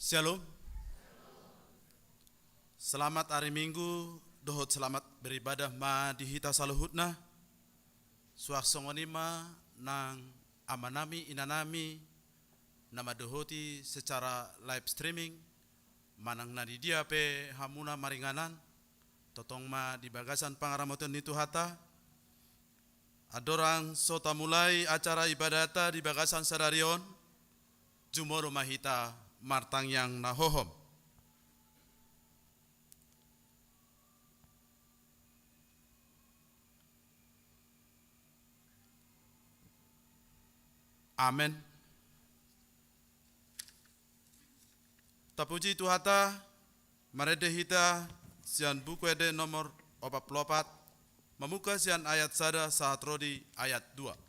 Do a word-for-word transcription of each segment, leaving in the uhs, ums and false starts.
Syalom. Selamat ari Minggu dohot selamat beribadah ma di hita saluhutna. Suang songon i ma nang amanami, inanami na mandohoti secara live streaming, manang na di dia pe hamuna maringanan, tongtong ma di bagasan pangaramotion ni Tuhanta. Andorang so tamulai acara ibadahta di bagasan sadari on, jumolo ma hita martangiang na hohom. Amen. Tapuji Tuhanta, marende hita sian Buku Ende nomor opat pulu opat, mamungka sian ayat sada sahat ro di ayat dua.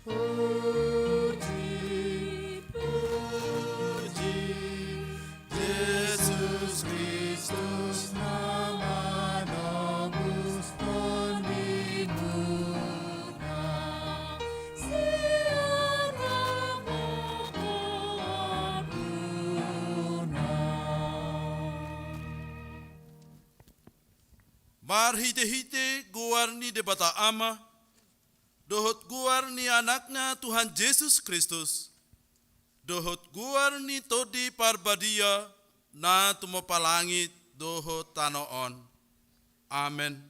Puji, puji, Jesus Kristus na manobus tondimuna, sian hamatoanmuna. Marhitehite goar ni Debata Ama, dohot goar ni Anakna Tuhan Jesus Kristus, dohot goar ni Tondi Parbadia na tumompa langit dohot tano on. Amen.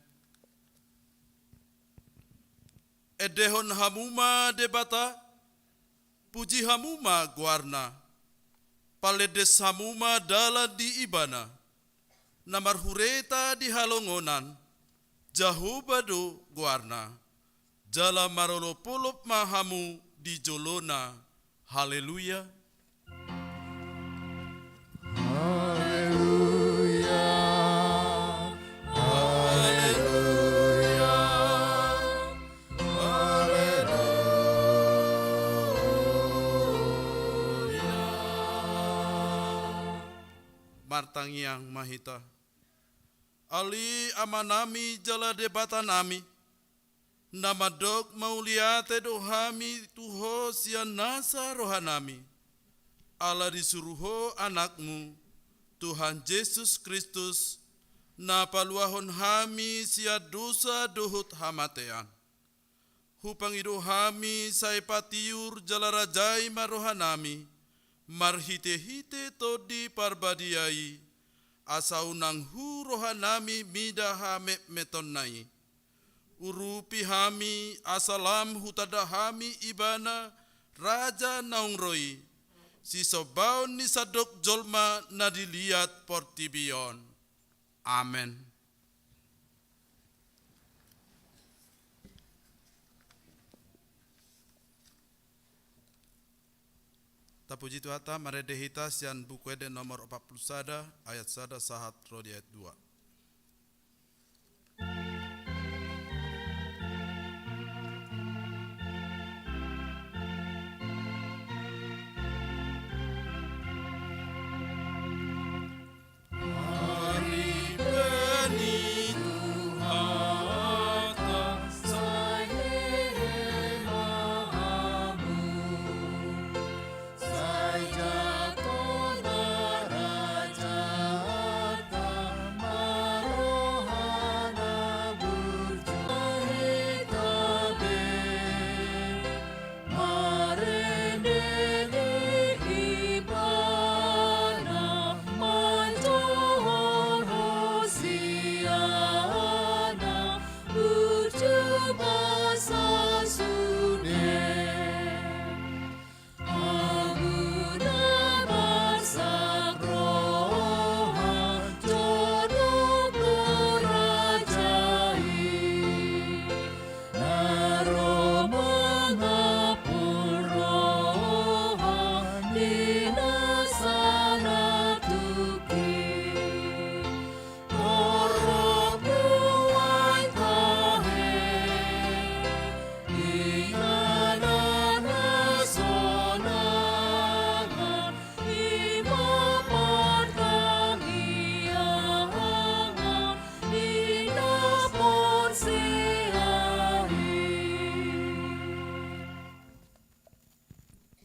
Endehon hamu ma Debata, Puji hamu ma goarna. Palendes hamu ma dalan di Ibana. Na marhureta di halongonan, Jahowa do goarna. Jala marolopolop ma hamu di jolona. Haleluya. Haleluya. Haleluya. Haleluya. Martangiang ma hita. Ale Amanami jala Debatanami, na mandok mauliate do hami tu Ho sian nasa rohanami, ala disuru Ho Anakmu, Tuhan Jesus Kristus, na paluahon hami sian dosa dohot hamatean. Hupangido hami sai patiur jala rajai ma rohanami, marhitehite Tondi Parbadia i, asa unang hu rohanami mida hametmetonna i. Urupi hami asa lam hutanda hami Ibana, Raja naung ro i, sisombaon ni sandok jolma na di liat portibi on. Amen. Tapuji Tuhanta, marende hita sian Buku Ende nomor opat pulu sada, ayat sada sahat ro di ayat dua.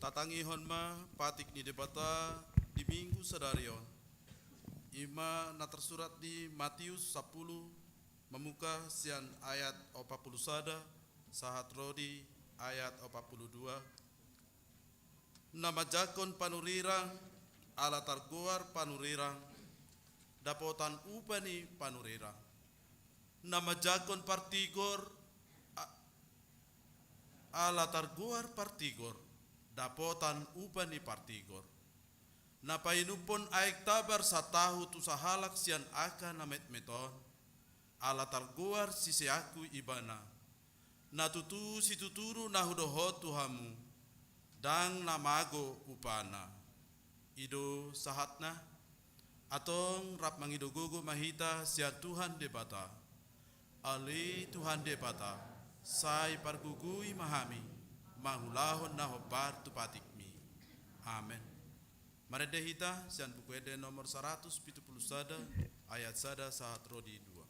Tatangihon ma patik ni Debata di Minggu sadari on. I ma na tarsurat di Matius sampulu, mamungka sian ayat opat pulu sada sahat ro di ayat opat pulu dua. Na manjangkon panurirang, ala targoar panurirang, dapotan upa ni panurirang. Na manjangkon partigor, a-, ala targoar partigor, dapotan upa ni partigor. Na painumhon aek tabar satahu tu sahalak sian angka na metmet on, ala targoar siseanku ibana. Na tutu situtu do na hudohot tu hamu, ndang na mago upana. I do sahatna. Antong rap mangido gogo ma hita sian Tuhan Debata. Ale Tuhan Debata, sai pargogoi ma hami, mangulahon na hombar tu patikmi. Amen. Marende hita sian Buku Ende nomor saratus pitu pulu sada, ayat sada sahat ro di dua.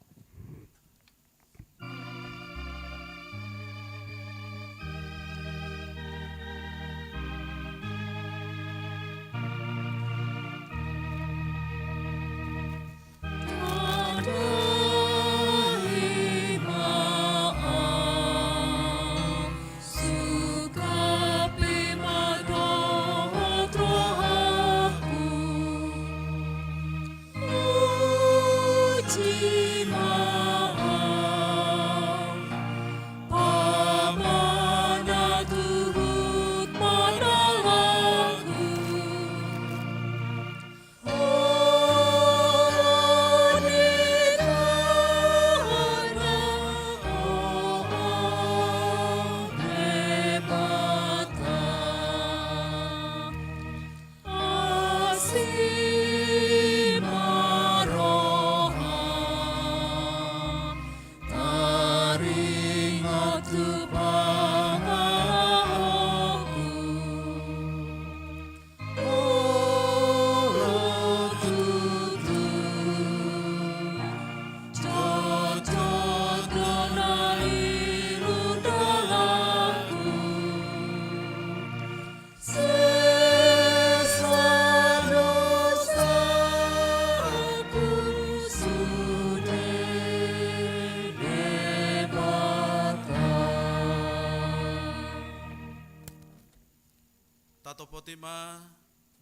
Tatopoti ma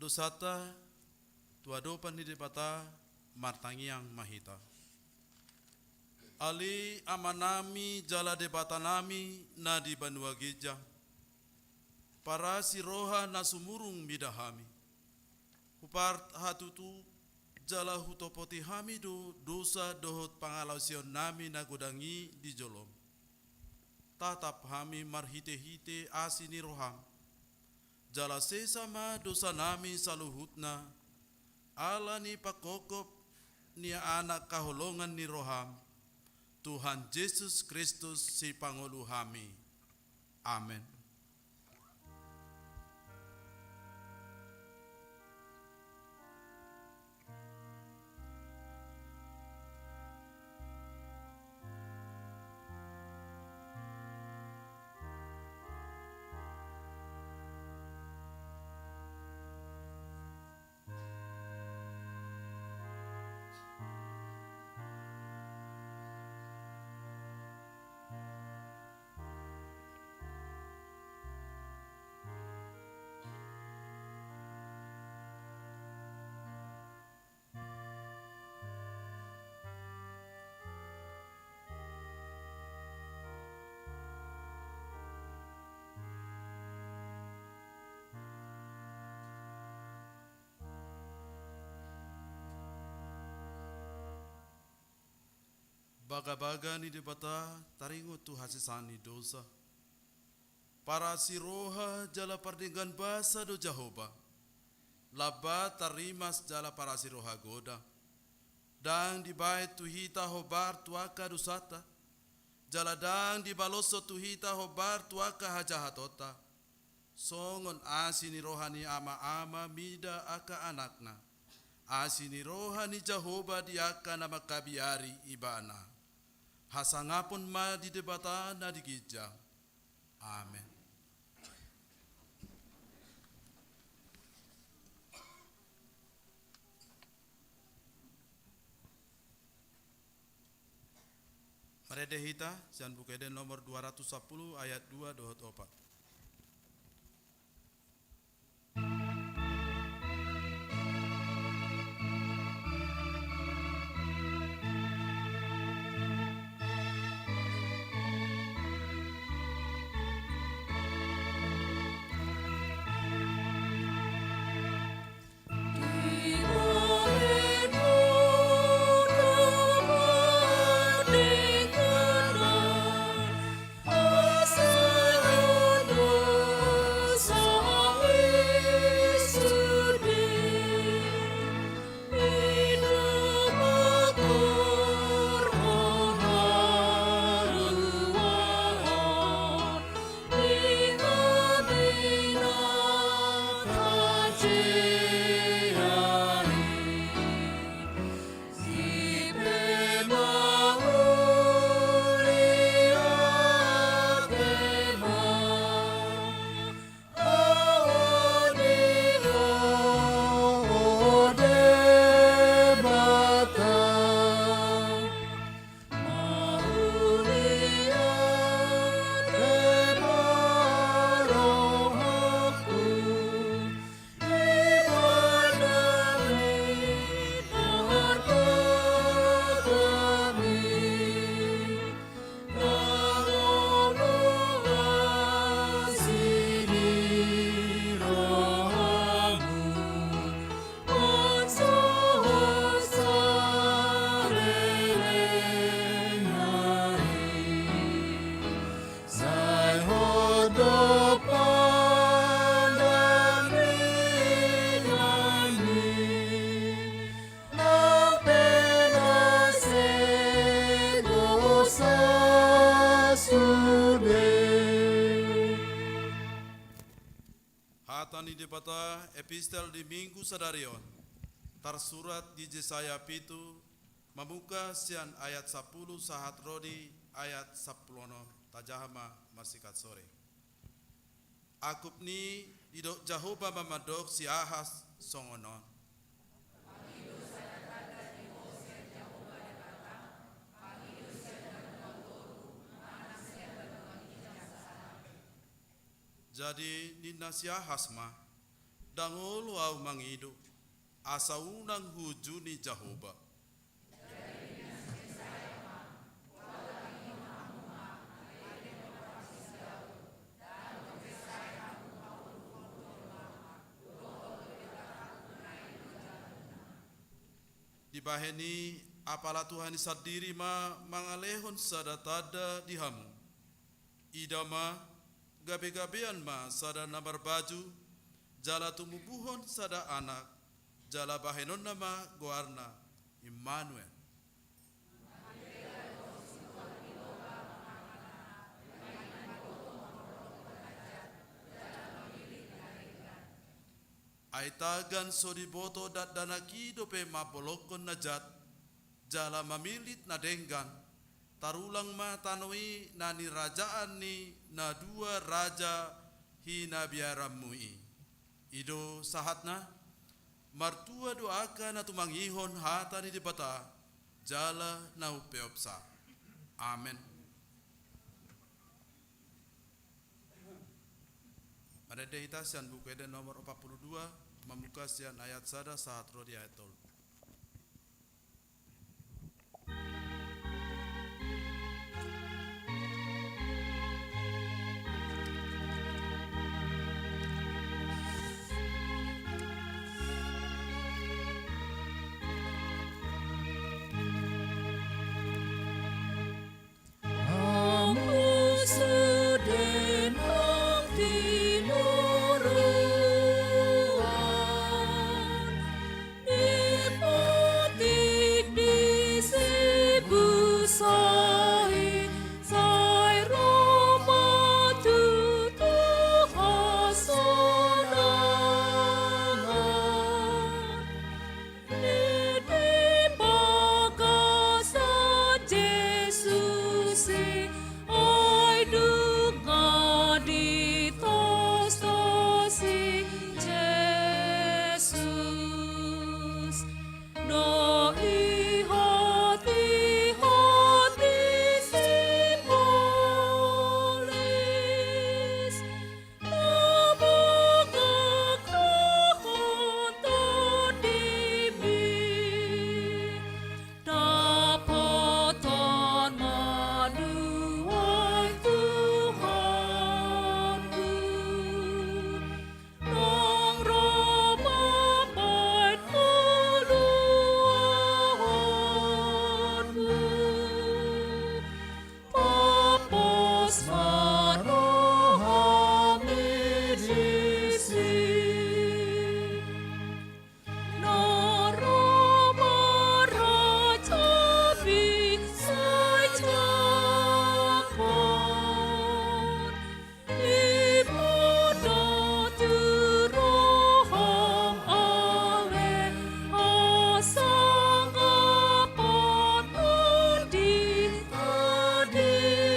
dosanta tu adopan ni Debata. Martangiang ma hita. Ale Amanami jala Debatanami na di banua ginjang, parasi roha na sumurung mida hami. Huparhatutu jala hutopoti hami do dosa dohot pangalaosionnami na godang i di jolom. Tatap hami marhitehite asi ni roham. Jala sesa ma dosanami saluhutna, ala ni panghophop ni Anak haholongan ni roham, Tuhan Jesus Kristus Sipangolu hami. Amen. Bagabaga ni Debata taringot tu hasesaan ni dosa. Parasi roha jala pardenggan basa do Jahowa. Lam ba tarrimas jala parasi roha godang. Ndang dibahen tu hita hombar tu angka dosanta, jala ndang dibaloshon tu hita hombar tu angka hajahatonta. Songon asi ni roha ni ama-ama mida angka anakna, asi ni roha ni Jahowa di angka na mangkabiari ibana. Hasangapon ma di Debata na di ginjang. Amen. Marende hita sian Buku Ende nomor dua ratus sapuluh ayat dua dohot opat. Hata ni Debata, epistel di Minggu sadari on, tarsurat di Jesaya pitu, mamungka sian ayat sampulu sahat ro di ayat sampulu onom. Tajaha ma marsigansoring. Angkup ni i didok Jahowa ma mandok si Ahas songon on. Jadi ninna si Ahas ma, Ndang olo ahu mangido, asa unang huunjuni Jahowa. Dibahen i, apala Tuhan i sandiri ma mangalehon sada tanda di hamu. Ida ma, gabegabean ma sada na marbaju, jala tumubuhon sada anak, jala bahenonna ma goarna Immanuel. Ai tagan so diboto dakdanak i dope mambolongkon na jat, jala mamillit na denggan, tarulang ma tano i na nirajaan ni na dua raja hinabiaranmu i. I do sahatna. Martua do angka na tumangihon hata ni Debata, jala na umpeopsa. Amen. Marende hita sian Buku Ende nomor opat pulu dua, mamungka sian ayat sada sahat ro di ayat tolu. Hamu sude nang tinodoan, dipatik disi busa i, sai ro ma tutu hasonangan. Di bagasan Jesus i, ai dung ditostos i Jesus. Na ihat-ihat ni si polis, na mangakhahon tondimi, dapotan ma nuaeng Tuhanku, nang ro mambahen haluaonmu. Pos ma rohami disi. Na ro ma Raja i sai jangkon. Ibana tu roham ale hasangapon on di tadingkon.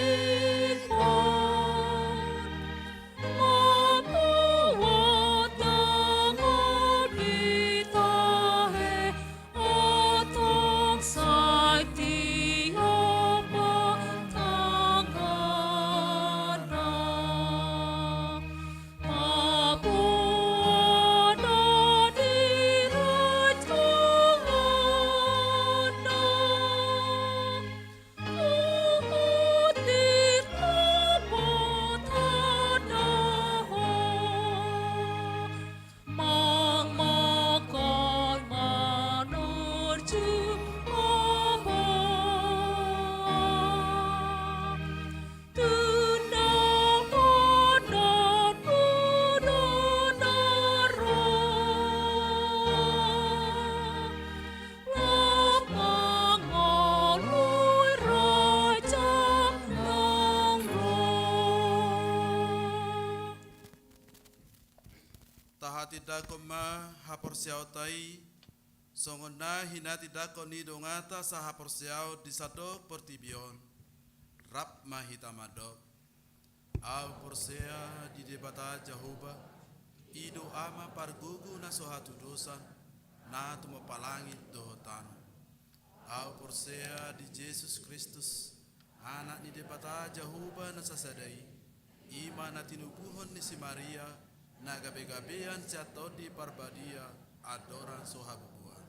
Mambuat tangan i tahe, antong sai tiop ma tanganna. Paboa na di rajanganna, huhut ditopot tanda on. Mangmangkon manorjung paboa, tunda pandanmu do na ro. Rap mangalului raja nang ro. Tahatindangkon ma haporseaonta i, songon na hinatindangkon ni donganta sahaporseaon di sandok portibi on. Rap ma hita mandok. Ahu porsea di Debata Jahowa, i do Ama pargogo na so hatudosan, na tumompa langit dohot tano. Ahu porsea di Jesus Kristus, Anak ni Debata Jahowa na sasada i, i ma na tinubuhon ni si Maria, Na gabe-gabean sian Tondi Parbadia, andorang so habubuhan.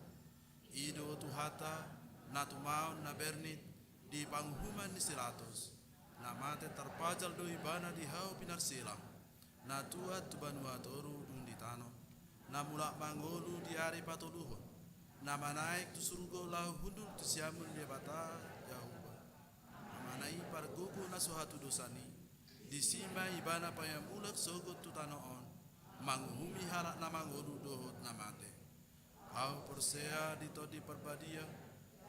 I do Tuhanta, na tumaon na bernit di panguhuman ni si Pilatus, na mate tarpajal do ibana di hau pinarsilang, na tuat tu banua toru dung di tano, na mulak mangolu di ari patoluhon, na manaek tu surgo laho hundul tu siamun ni Debata Jahowa, na manang i pargogo na so hatudosan i, disi ma ibana paimulak sogot tu tano on, manguhumi halak na mangolu dohot na mate. Ahu porsea di Tondi Parbadia,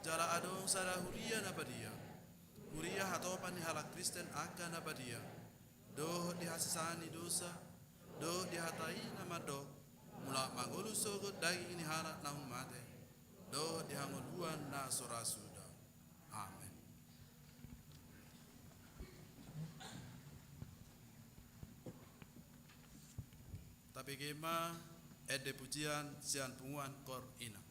jala adong sada huria na badia, huria hatopan ni halak Kristen angka na badia, dohot di hasesaan ni dosa, dohot di hata i na mandok, mulak mangolu sogot daging ni halak naung mate, dohot di hangoluan na so ra suda. Amen. Tabege ma ende pujian sian punguan Koor Inang.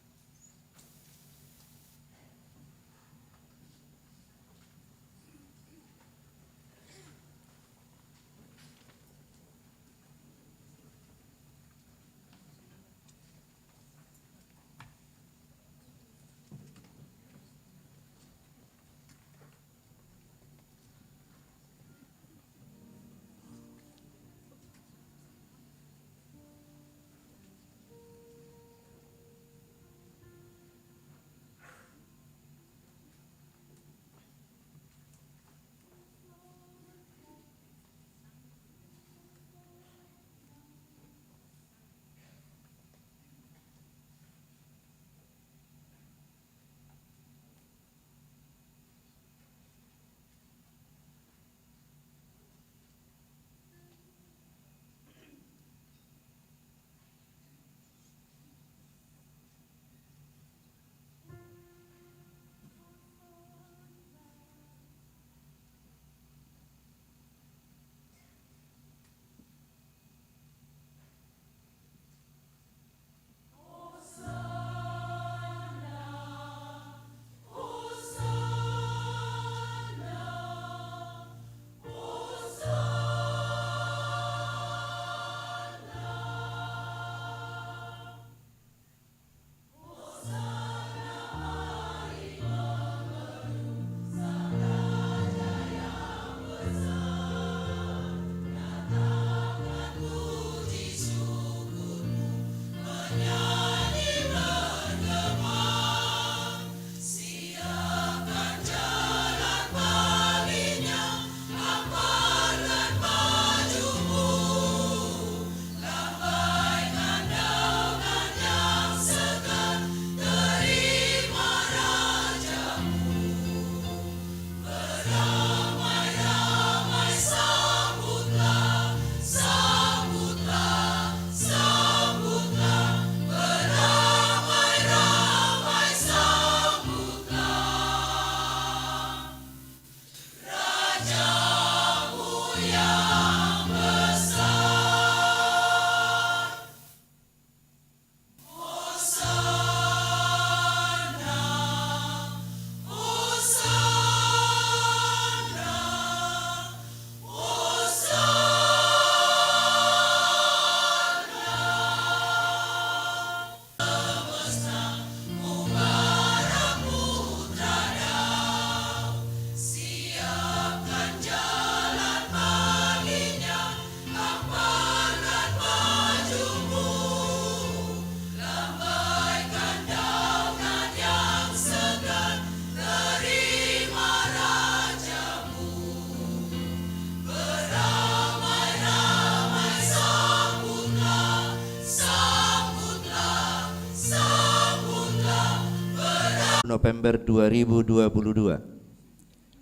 November dua ribu dua puluh dua.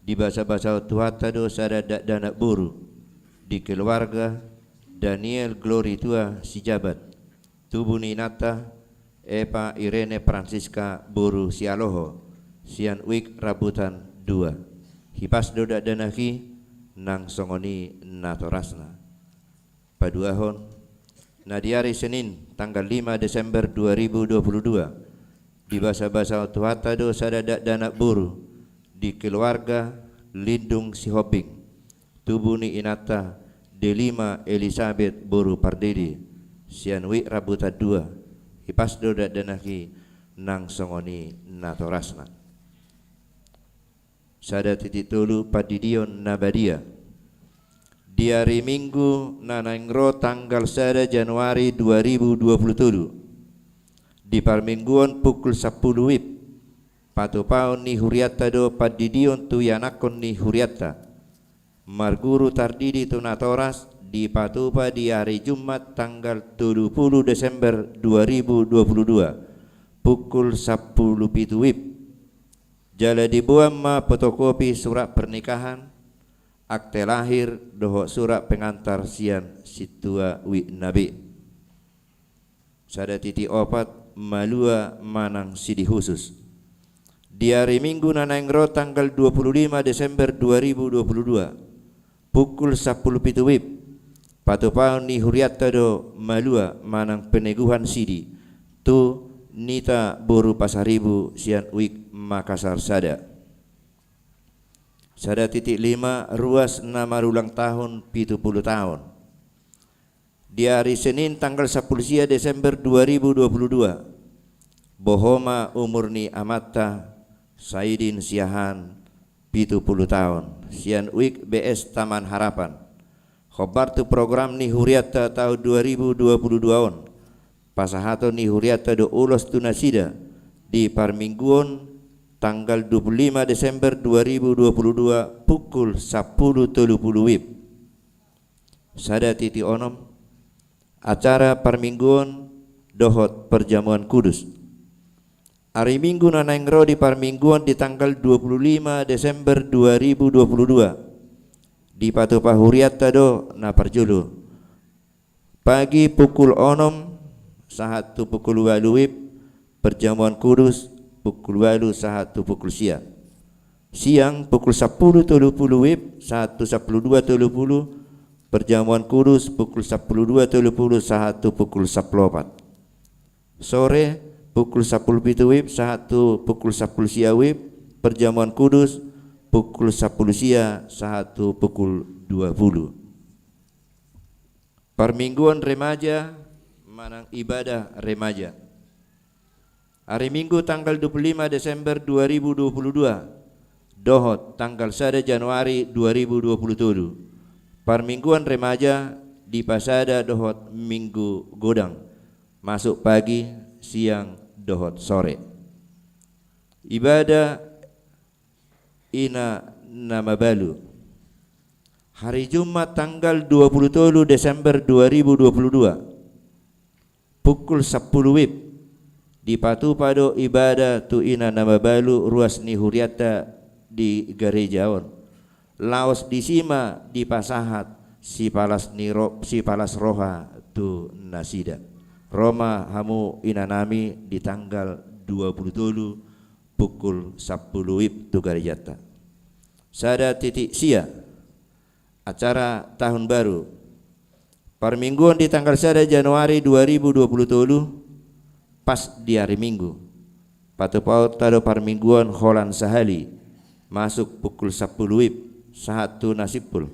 Dibasabasahon Tuhanta do sada dakdanak boru di keluarga Daniel Glory Tua Sijabat, tubu ni inanta Eva Irene Francisca boru Sialoho, sian Wijk Rambutan dua. Hipas do dakdanak i, nang songon i natorasna. Paduahon, na di ari Senin tanggal lima Desember dua ribu dua puluh dua, dibasabasahon Tuhanta do sada dakdanak boru di keluarga Lindung Sihombing, tubu ni inanta Delima Elisabet boru Pardede, sian Wik Rambutan dua, hipas do dakdanak i nang songon i natorasna. Sada titik tolu, pandidion na badia. Di ari Minggu na naeng ro tanggal sada Januari dua ribu dua puluh tolu, di parmingguon pukul sampulu wib, patupaon ni hurianta do pandidion tu ianakhon ni hurianta. Marguru tardidi tu natoras dipatupa di ari Jumat tanggal tolu pulu Desember dua ribu dua puluh dua, pukul sampulu pitu wib. Jala diboan ma fotokopi surat pernikahan, akte lahir dohot surat pengantar sian sintua wikna be. Sada titik opat, malua manang sidi husus. Di ari Minggu na naeng ro tanggal dua pulu lima Desember dua ribu dua pulu dua, pukul sampulu pitu wib, patupaon ni hurianta do malua manang peneguhan sidi tu Nita boru Pasaribu sian Wik Makassar sada. Sada titik lima, ruas na marulang tahun pitu pulu taon. Di ari Senin tanggal sampulu sia Desember dua ribu dua pulu dua, boho ma umur ni amanta Saidin Siahaan, pitu pulu taon, sian Wik B S Taman Harapan. Hombar tu program ni hurianta taon dua ribu dua pulu dua on, pasahaton ni hurianta do ulos tu nasida di parmingguon tanggal dua pulu lima Desember dua ribu dua pulu dua, pukul sampulu tolu pulu wib. Sada titik onom, acara parmingguon dohot perjamuan kudus. Ari Minggu na naeng ro di parmingguon di tanggal dua pulu lima Desember dua ribu dua pulu dua, dipatupa hurianta do na parjolo. Pagi pukul onom sahat tu pukul ualu wib, perjamuan kudus pukul ualu sahat tu pukul sia. Siang pukul sampulu tolu pulu wib sahat tu sampulu dua tolu pulu, perjamuan kudus pukul sampulu dua tolu pulu sahat tu pukul sampulu opat. Sore pukul sampulu pitu wib sahat tu pukul sampulu sia wib, perjamuan kudus pukul sampulu sia sahat tu pukul dua pulu. Parmingguon remaja manang ibadah remaja. Ari Minggu tanggal dua pulu lima Desember dua ribu dua pulu dua dohot tanggal sada Januari dua ribu dua pulu tolu. Parmingguon remaja dipasada dohot Minggu Godang, masuk pagi, siang dohot sore. Ibadah ina na mabalu. Hari Jumat tanggal dua pulu tolu Desember dua ribu dua pulu dua, pukul sampulu wib, dipatupa do ibadah tu ina na mabalu ruas ni hurianta di gareja on. Laos disi ma dipasahat sipalas ni ro-, sipalas roha tu nasida. Ro ma hamu inanami di tanggal dua pulu tolu pukul sampulu wib tu garejanta. Sada titik sia, acara tahun baru. Parmingguon di tanggal sada Januari dua ribu dua pulu tolu, pas di ari Minggu. Patupaonta do parmingguon holan sahali, masuk pukul sampulu wib sahat tu na simpul.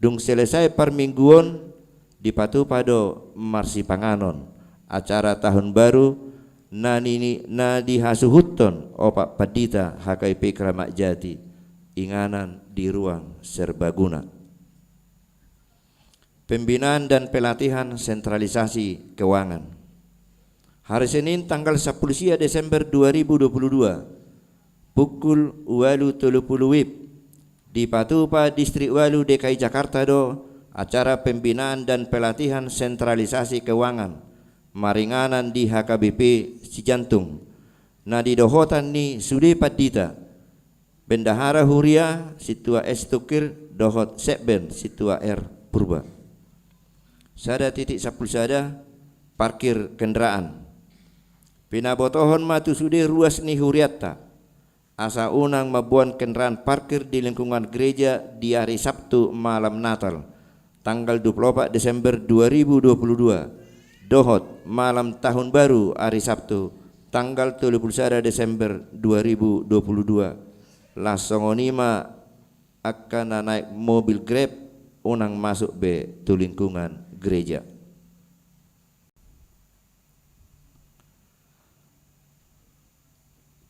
Dung selesai parmingguon, dipatupa do marsipanganon, acara tahun baru, na nini-, na dihasuhuthon opat pandita H K B P Kramat Jati, inganan di ruang serbaguna. Pembinaan dan pelatihan sentralisasi keuangan. Hari Senin tanggal sampulu sia Desember dua ribu dua puluh dua, pukul ualu tolu pulu wib, dipatupa Distrik Ualu D K I Jakarta do acara pembinaan dan pelatihan sentralisasi keuangan maringanan di H K B P Sijantung, na didohotan ni sude pandita, Bendahara Huria Sintua S Tungkir dohot Sekben Sintua R Purba. Sada titik sampulu sada, parkir kendaraan. Pinabotohon ma tu sude ruas ni hurianta, asa unang mamboan kendaraan parkir di lingkungan gereja di ari Sabtu malam Natal, tanggal dua puluh opat Desember dua ribu dua puluh dua, dohot malam tahun baru ari Sabtu, tanggal tolu pulu sada Desember dua ribu dua puluh dua. Laos songon i ma angka na naek mobil Grab, unang masuk be tu lingkungan gereja.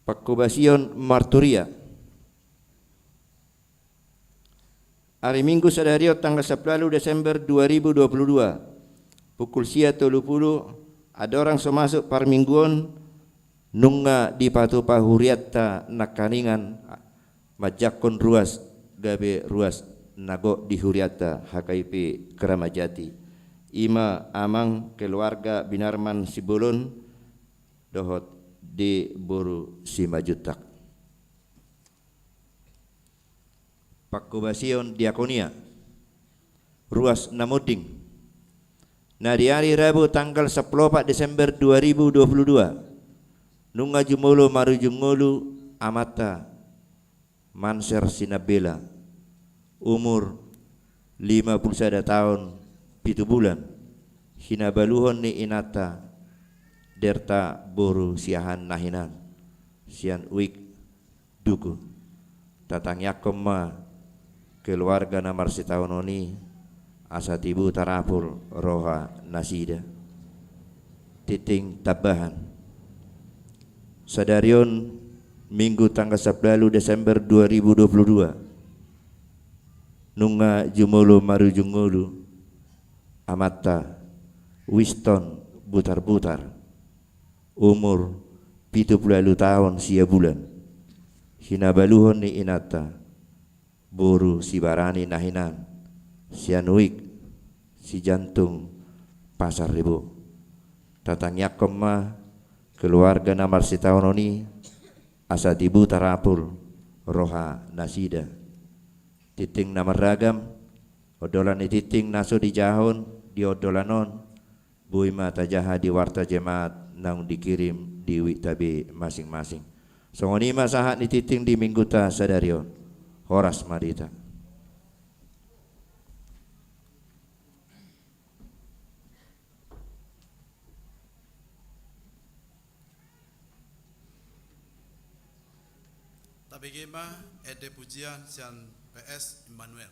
Pangkobasion marturia. Ari Minggu sadari on tanggal sampulu ualu Desember dua ribu dua puluh dua, pukul sia tolu pulu, andorang so masuk parmingguon, nunga dipatupa hurianta nangkaningan manjangkon ruas, gabe ruas na gok di hurianta H K I P Kramat Jati. I ma amang keluarga Binarman Simbolon dohot di boru Simanjuntak. Pangkobasion diakonia. Ruas na monding. Na di ari Rabu tanggal sampulu opat Desember dua ribu dua puluh dua, nunga jumolo marujung ngolu amanta Manser Sinambela, umur lima pulu sada taon pitu bulan, hinabaluhon ni inanta Derta boru Siahaan na hinan, sian Uik, Duku. Tatangiangkon ma keluarga na marsitaonon i, asa tibu tarapul roha nasida. Tintin tambahan. Sadari on Minggu tanggal sampulu ualu Desember dua ribu dua puluh dua, nunga jumolo marujung ngolu amanta Winston Butarbutar, umur pitu pulu ualu taon sia bulan, hinabaluhon ni inanta boru Sibarani na hinan, sian Uik, Sijantung, Pasar Rebo. Tatangiangkon ma keluarga na marsitaonon i, asa tibu tarapul roha nasida. Tintin na marragam, ondolan ni tintin na so dijahahon di ondolan on, boi ma tajaha di warta jemaat naung dikirim di Uik ta be masing-masing. Songon i ma sahat ni tintin di Mingguta sadari on. Horas ma di hita. Tabege ma ende pujian sian P S Immanuel.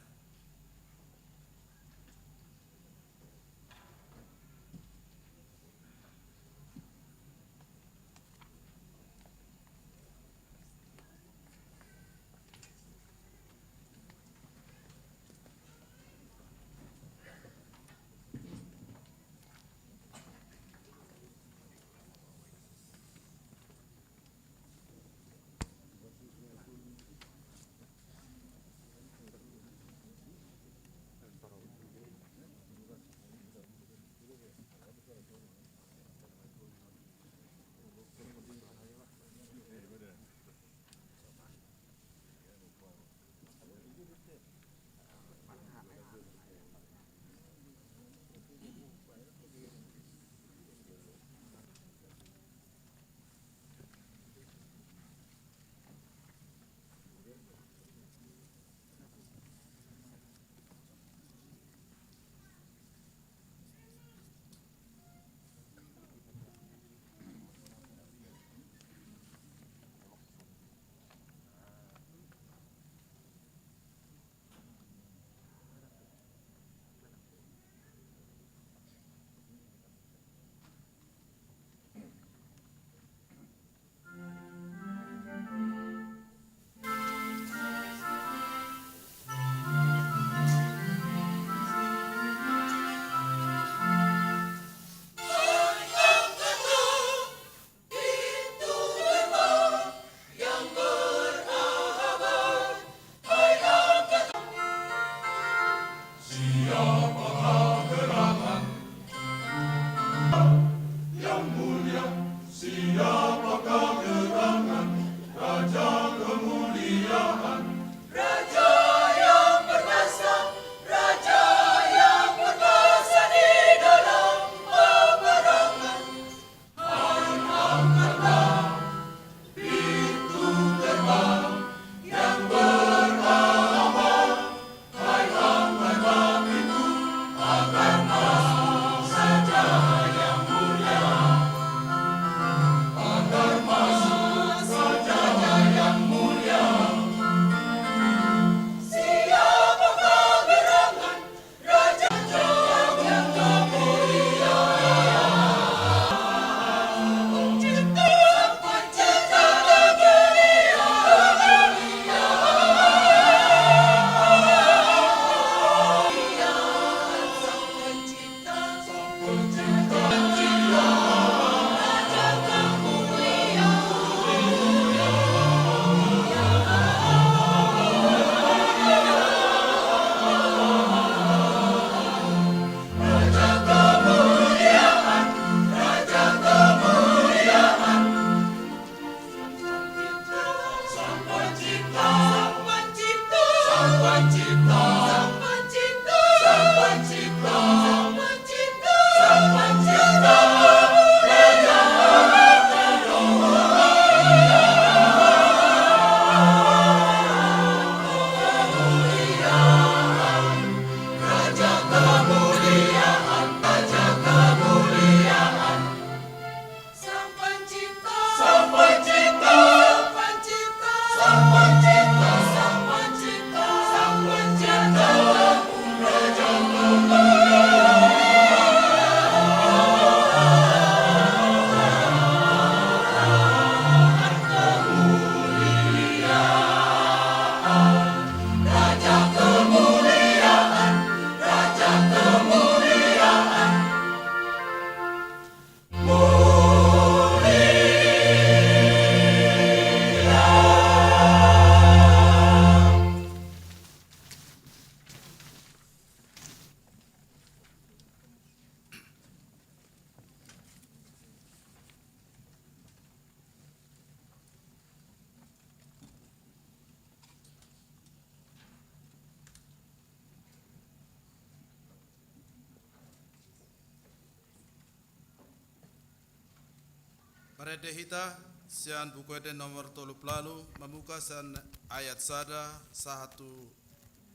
Marende hita sian Buku Ende nomor tolu pulu ualu, mamungka sian ayat sada sahat tu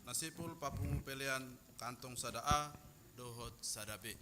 na simpul, papungu pelean kantong sada A dohot sada B.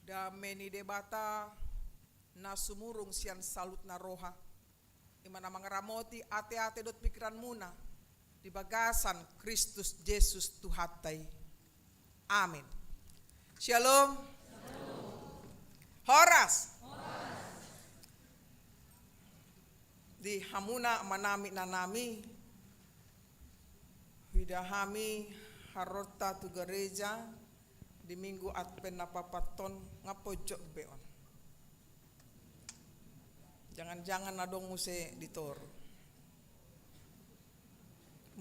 Dame ni Debata na sumurung sian saluhutna roha, i ma na mangaramoti ateate dohot pingkiranmuna di bagasan Kristus Jesus Tuhanta i. Amen. Syalom. Horas. Di hamuna amanami, inanami, huida hami harorta tu gareja di Minggu Advent na paopathon, nga pojok be on. Jangan-jangan adong muse di toru.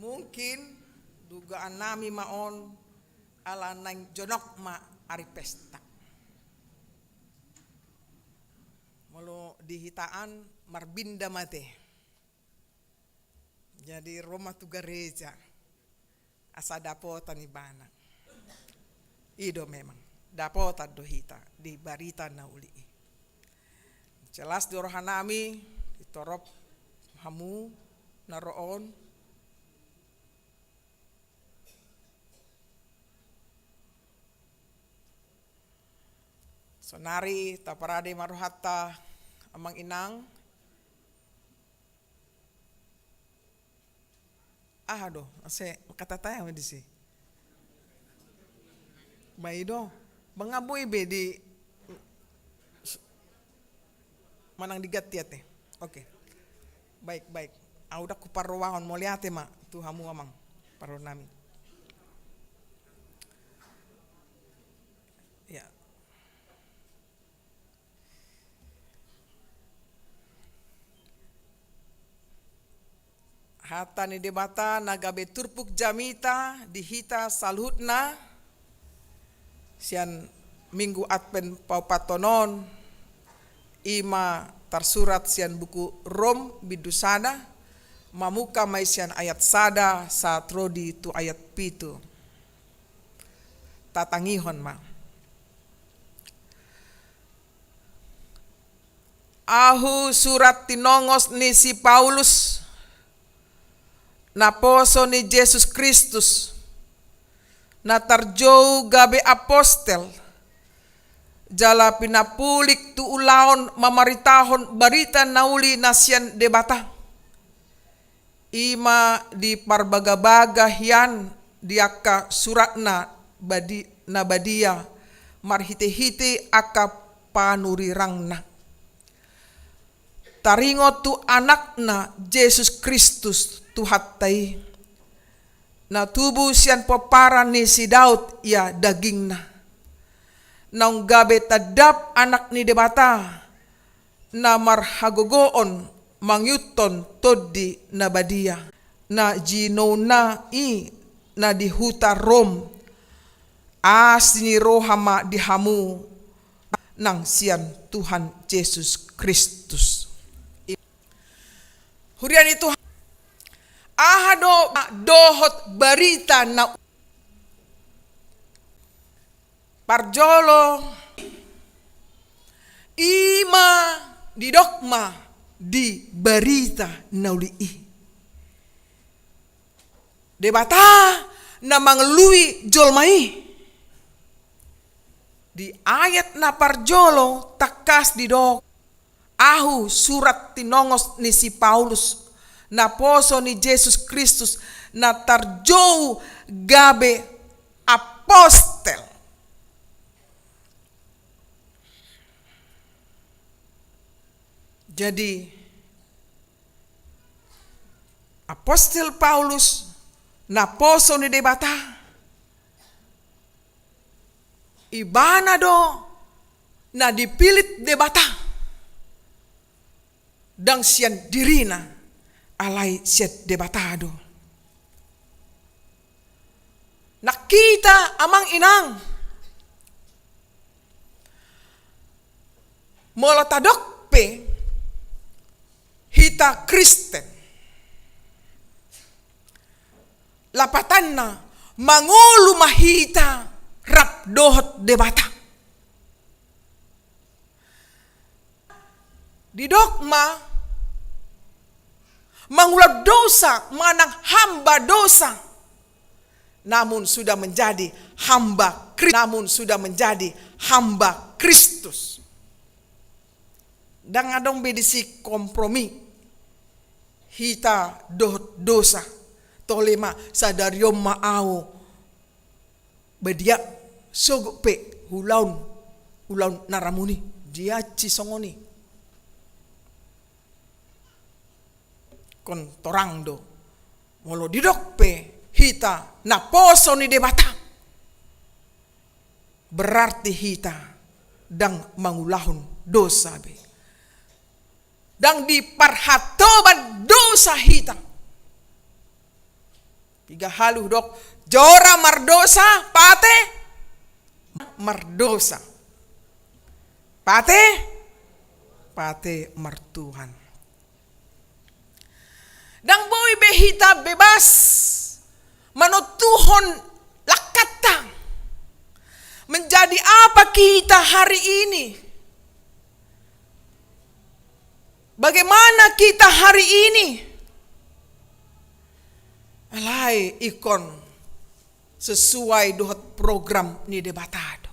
Mungkin dugaannami ma on ala naeng jonok ma ari pesta. Molo di hita an marbinda ma te. Jadi ro ma tu gareja asa dapotan ibana. I do memang, dapotan do hita di barita na uli i. Jelas di rohanami, di torop hamu na ro on. Sonari taparade ma rohanta, amang inang. Aha do, ase, kata taya ma disi. Ba i do, ba nga boi be di manang diganti ate. Oke. Baik, baik. Au ndang huparrohahon, mauliate ma tu hamu amang parrohanami. Ya. Hata ni Debata na gabe turpuk jamita di hita saluhutna sian Minggu Advent paopathon on, i ma tarsurat sian buku Rom bindu sada, mamungka ma i sian ayat sada sahat ro di tu ayat pitu. Tatangihon ma. Ahu surat tinongos ni si Paulus, naposo ni Jesus Kristus, na tarjou gabe apostel, jala pinapulik tu ulaon mamaritahon barita na uli na sian Debata. I ma diparbagabaga hian di angka suratna badi-, na badia marhitehite angka panurirangna. Taringot tu Anakna Jesus Kristus Tuhanta i, na tubu sian pomparan ni si Daud ia dagingna. Naung gabe tandap Anak ni Debata, na marhagogoon mangihuthon Tondi na Badia, na jinouna i na di huta Rom. Asi ni roha ma di hamu nang sian Tuhan Jesus Kristus. Huria ni Tuhan, aha do dohot barita na parjolo? I ma didok ma di barita na uli i, Debata na mangalului jolma i. Di ayat na parjolo tangkas didok, ahu surat tinongos ni si Paulus, naposo ni Jesus Kristus, na tarjou gabe apostel. Jadi, apostel Paulus, naposo ni Debata, ibana do na dipilit Debata. Ndang sian dirina, alai sian Debata do. Nang hita amang inang, molo tadok pe hita Kristen, lapatanna mangolu ma hita rap dohot Debata. Didok ma mangula dosa manang hamba dosa. namun sudah menjadi hamba Kri-, namun sudah menjadi hamba Kristus. Ndang adong be disi kompromi hita dohot dosa. Tole ma, sadari on ma ahu badia, sogot pe ulaon, ulaon na ramun i, dia ci songon i. Ingkon torang do. Molo didok pe hita naposo ni Debata, berarti hita ndang mangulahon dosa be. Ndang diparhatoban dosa hita. Piga hali hudok, jora mardosa, pate mardosa. Pate, pate martuhan. Ndang boi be hita bebas manontuhon langkanta. Menjadi apa kita hari ini? Bagaimana kita hari ini? Alai ingkon sesuai dohot program ni Debata do.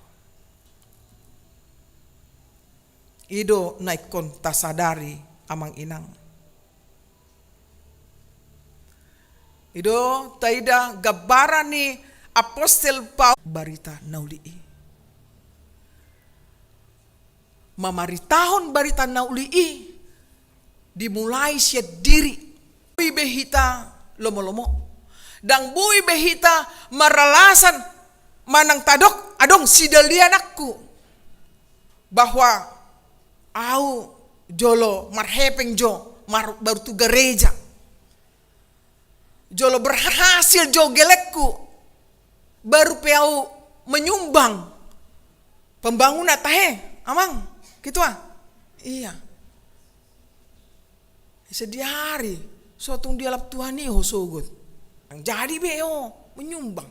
I do na ingkon tasadari, amang inang. I do taida gambaran ni apostel Paulus, barita na uli i. Mamaritahon barita na uli i dimulai sian diri. Boi be hita lomo-lomo. Ndang boi be hita maralasan manang tadok, adong sidaliananku, bahwa ahu jolo marhepeng jo, mar-, baru tu gareja. Jolo berhasil jo gelengku, baru pe ahu menyumbang pembangunan, tahe, amang ketua? Iya. Setiap hari, so tung dialap Tuhan i ho sogot. Jadi be ho menyumbang.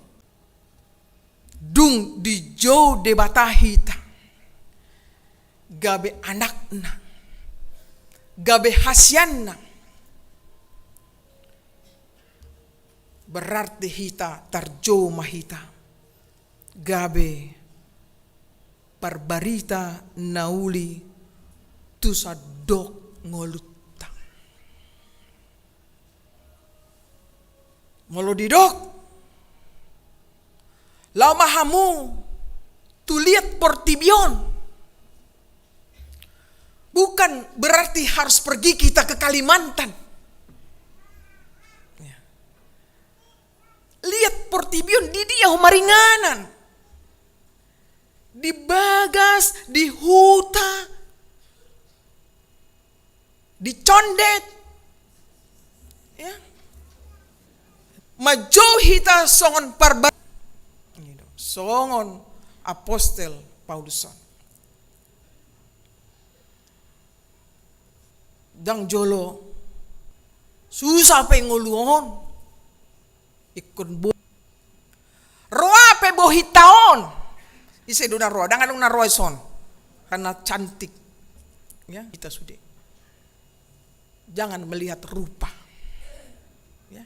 Dung dijou Debata hita gabe anakna, gabe hasianna, berarti hita tarjou ma hita gabe parbarita na uli tu sandok ngolunta. Molo didok, laho ma hamu tu liat portibi on, bukan berarti harus pergi kita ke Kalimantan. Ya. Liat portibi on, di dia ho maringanan? Di bagas, di huta, di condet. Ya. Manjou hita songon parba-, songon apostel Paulus on. Ndang jolo susah pe ngolu on. Ingkon bo-, roa pe bohinta on. Ise do na roa? Ndang adong na roa ison. Karena cantik. Ya, kita sude. Jangan melihat rupa. Ya.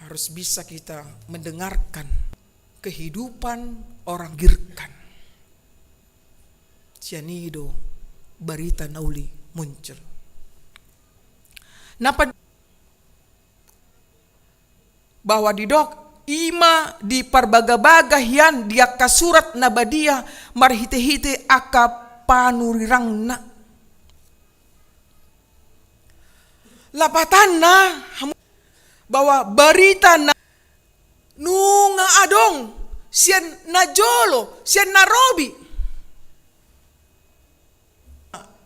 Harus bisa kita mendengarkan kehidupan orang girkan. Sian i do barita na uli muncul. Na pa-, bahwa didok, i ma diparbagabaga hian di angka surat na badia marhitehite angka panurirangna. Lapatanna, bahwa barita na nunga adong sian na jolo, sian na robi.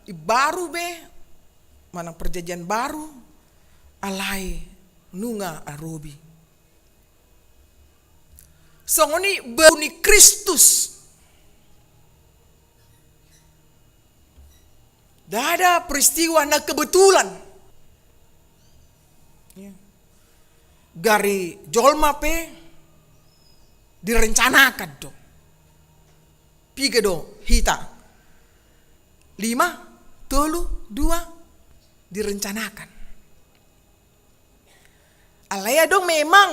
Imbaru be, manang perjanjian baru, alai nunga arobi. Songon i baru ni Kristus. Ndada peristiwa na kebetulan. Ya. Gari jolma pe direncanakan do. Piga do hita? Lima, tolu, dua, direncanakan. Alai adong memang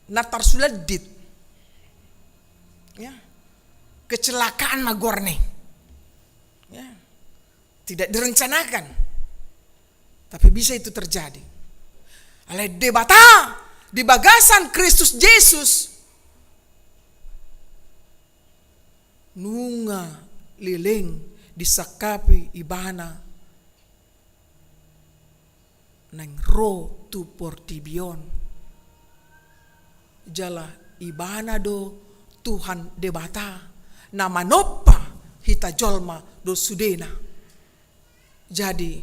na tarsulandit. Ya. Kecelakaan ma goarna i. Ya. Tidak direncanakan. Tapi bisa itu terjadi. Alai Debata di bagasan Kristus Jesus nunga leleng disangkapi Ibana naeng ro tu portibi on. Jala Ibana do Tuhan Debata na manompa hita jolma dohot sudena. Jadi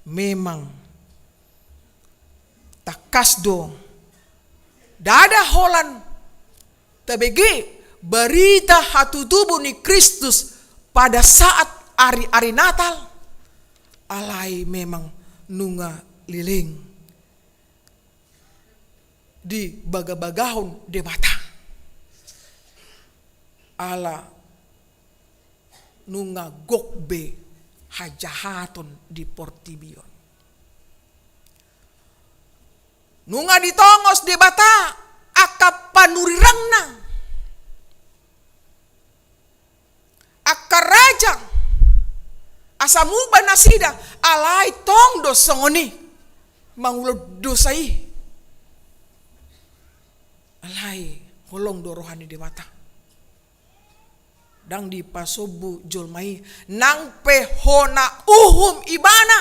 memang tangkas do, ndada holan tabege barita hatutubu ni Kristus pada saat ari-ari Natal, alai memang nunga leleng dibagabagahon Debata. Ala nunga gok be hajahaton di portibi on. Nunga ditongos Debata angka panurirangna, angka raja, asa muba nasida, alai tong do songon i mangulahon dosa i. Alai holong do roha ni Debata. Ndang dipasombu jolma i, nang pe hona uhum Ibana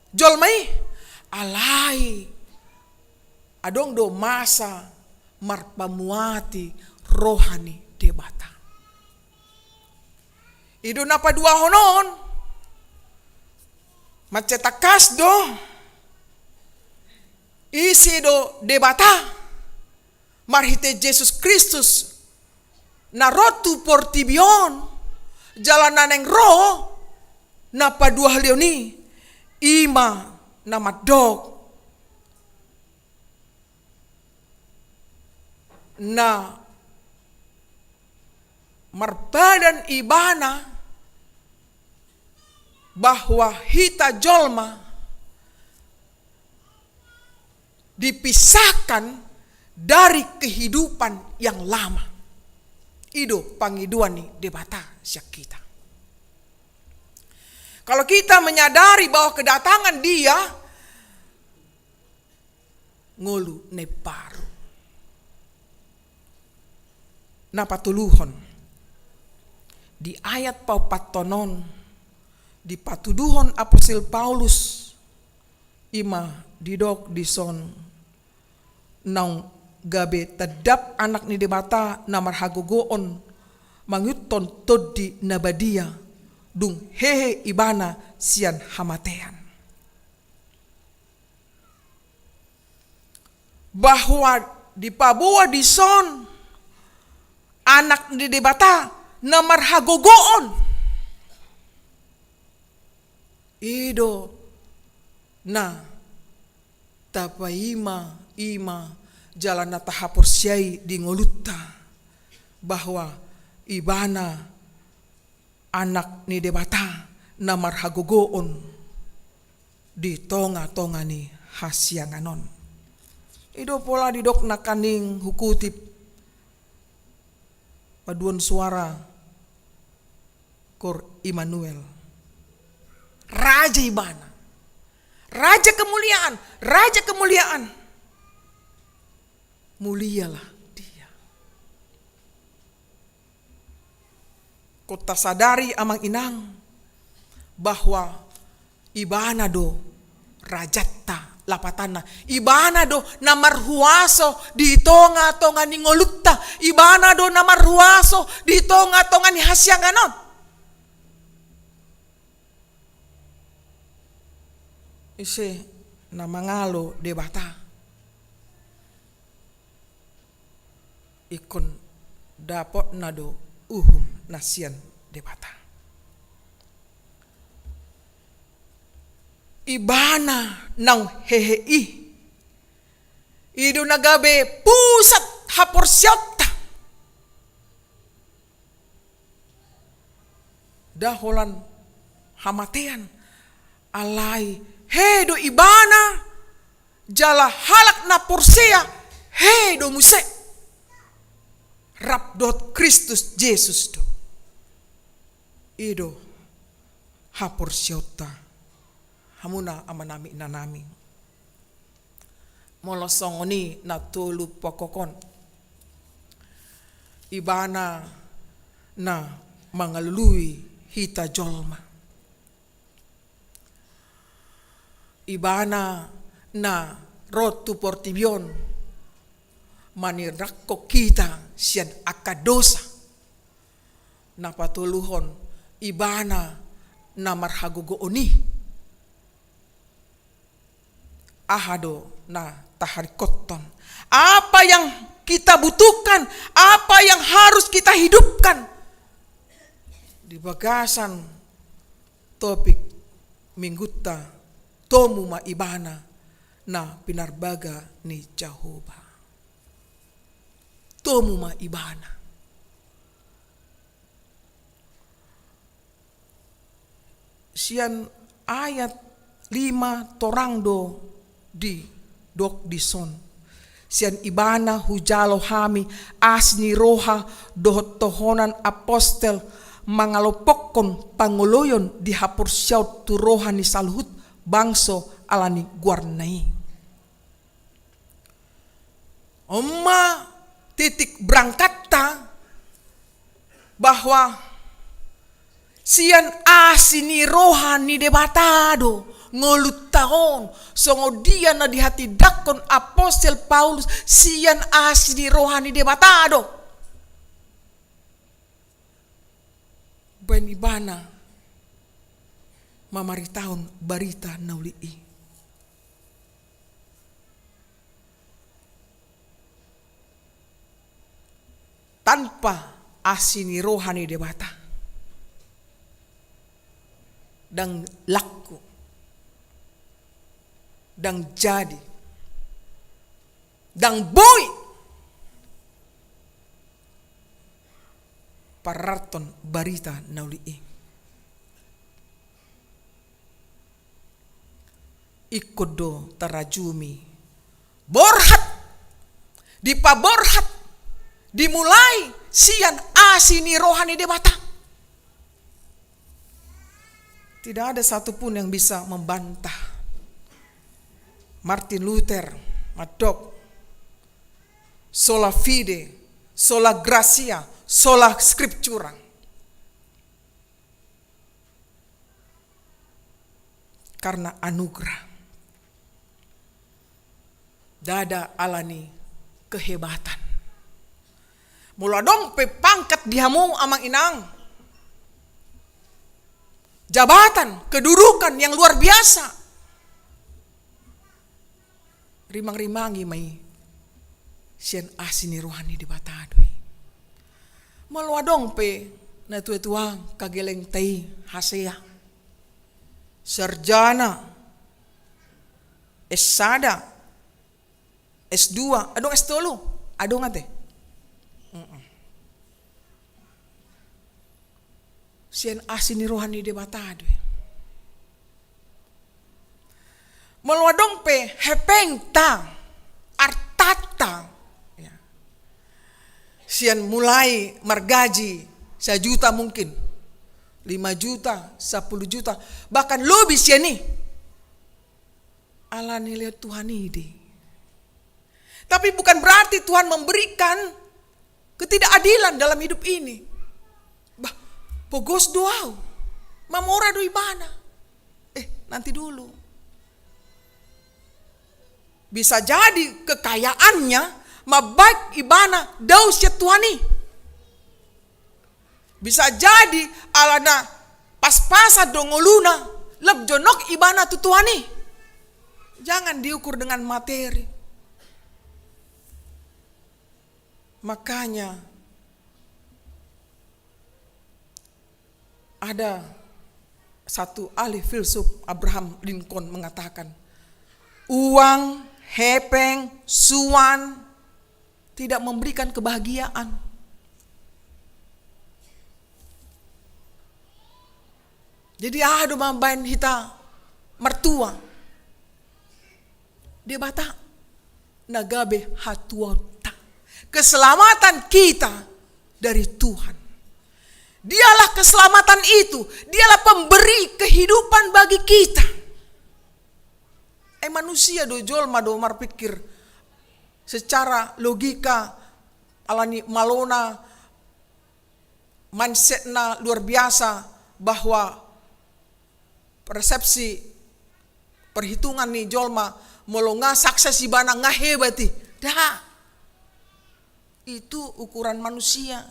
jolma i, alai adong do masa marpamuati roha ni Debata. I do na paduahon on, mansai tangkas do ise do Debata marhite Jesus Kristus na ro tu portibi on, jala na naeng ro na paduahalihon i, i ma na mandok na marpadan Ibana bahwa hita jolma dipisahkan dari kehidupan yang lama. I do pangidoan ni Debata sian hita. Kalau kita menyadari bahwa kedatangan Dia, ngolu na imbaru. Na patoluhon, di ayat paopathon on, dipatuduhon apostel Paulus, i ma didok dison, naung gabe tandap Anak ni Debata na marhagogoon mangihuthon Tondi na badia, dung hehe Ibana sian hamatean. Bahwa dipaboa dison Anak ni Debata na marhagogoon. I do na tapaima-ima jala na tahaporseai di ngolunta, bahwa Ibana Anak ni Debata na marhagogoon di tonga-tonga ni hasiangan on. I do pola didok nangkaning hukutip paduan suara Kor Immanuel. Raja Ibana. Raja kemuliaan, raja kemuliaan. Mulialah Dia. Ingkon tasadari amang inang bahwa Ibana do rajanta, lapatanna. Ibana do na marhuaso di tonga-tonga ni ngolunta. Ibana do na marhuaso di tonga-tonga ni hasiangan on. Ise na mangalo Debata, ingkon dapotna do uhum na sian Debata. Ibana naung hehe i, i do na gabe pusat haporseaonta. Nda holan hamatean, alai He do ibana, jala halak na porsea, he do muse. Rap dohot Kristus Jesus do. I do haporseaonta, hamuna amanami inanami. Molo songon i na tolu pokok on, ibana na mangalului hita jolma. Ibana na ro tu portibi on manirangkon hita sian angka dosa. Na patoluhon, ibana na marhagogoon i. Aha do na taharingkothon? Apa yang kita butuhkan? Apa yang harus kita hidupkan? Di bagasan topik minggunta, tomu ma ibana na pinarbaga ni Jahowa. Tomu ma ibana. Sian ayat lima torang do didok dison. Sian ibana hujalo hami asi ni roha dohot tohonan apostel, mangalompokkon pangoloion di haporseaon tu roha ni saluhut bangso ala ni goarna i. On ma titik berangkatta, bahwa sian asi ni roha ni Debata do ngolunta on, songon dia na dihatindangkon apostel Paulus, sian asi ni roha ni Debata do. Baen ibana mamaritahon barita na uli i. Tanpa asi ni roha ni Debata, ndang laku, ndang jadi, ndang boi pararathon barita na uli i. Ingkon do tarajumi borhat, dipaborhat, dimulai sian asi ni roha ni Debata. Tidak ada satupun yang bisa membantah Martin Luther mandok sola fide, sola gratia, sola scriptura. Karena anugerah. Ndada ala ni kehebatan. Molo adong pe pangkat di hamu amang inang, jabatan, kedudukan yang luar biasa, rimang-rimangi ma i sian asi ni roha ni Debata do i. Molo adong pe na tua-tua angka gelengta i hasea, sarjana, S sada, S dua, adong S tolu, adong ate. Mm-mm. Sian asi ni roha ni Debata do i. Molo adong pe hepengta, artata, ya, sian mulai margaji sajuta mungkin, lima juta, sapuluh juta, bahkan lobi sian i. Ala ni lehon Tuhan i do i. Tapi bukan berarti Tuhan memberikan ketidakadilan dalam hidup ini. Bah, pogos do au. Mamora do ibana. Eh, nanti dulu. Bisa jadi kekayaannya mambahen ibana dao sian Tuhan i. Bisa jadi alana pas-pasan do ngoluna, lam jonok ibana tu Tuhan i. Jangan diukur dengan materi. Makanya ada satu ahli filsuf, Abraham Lincoln, mengatakan, uang, hepeng, suan tidak memberikan kebahagiaan. Jadi aha do mambahen hita martua? Debata na gabe hatuaonta. Keselamatan kita dari Tuhan. Dialah keselamatan itu, dialah pemberi kehidupan bagi kita. Eh, manusia do, jolma do marpikir secara logika, alani malona, mindsetna luar biasa, bahwa persepsi, perhitungan ni jolma, molo nga sukses ibana nga hebat i. Dah. Itu ukuran manusia.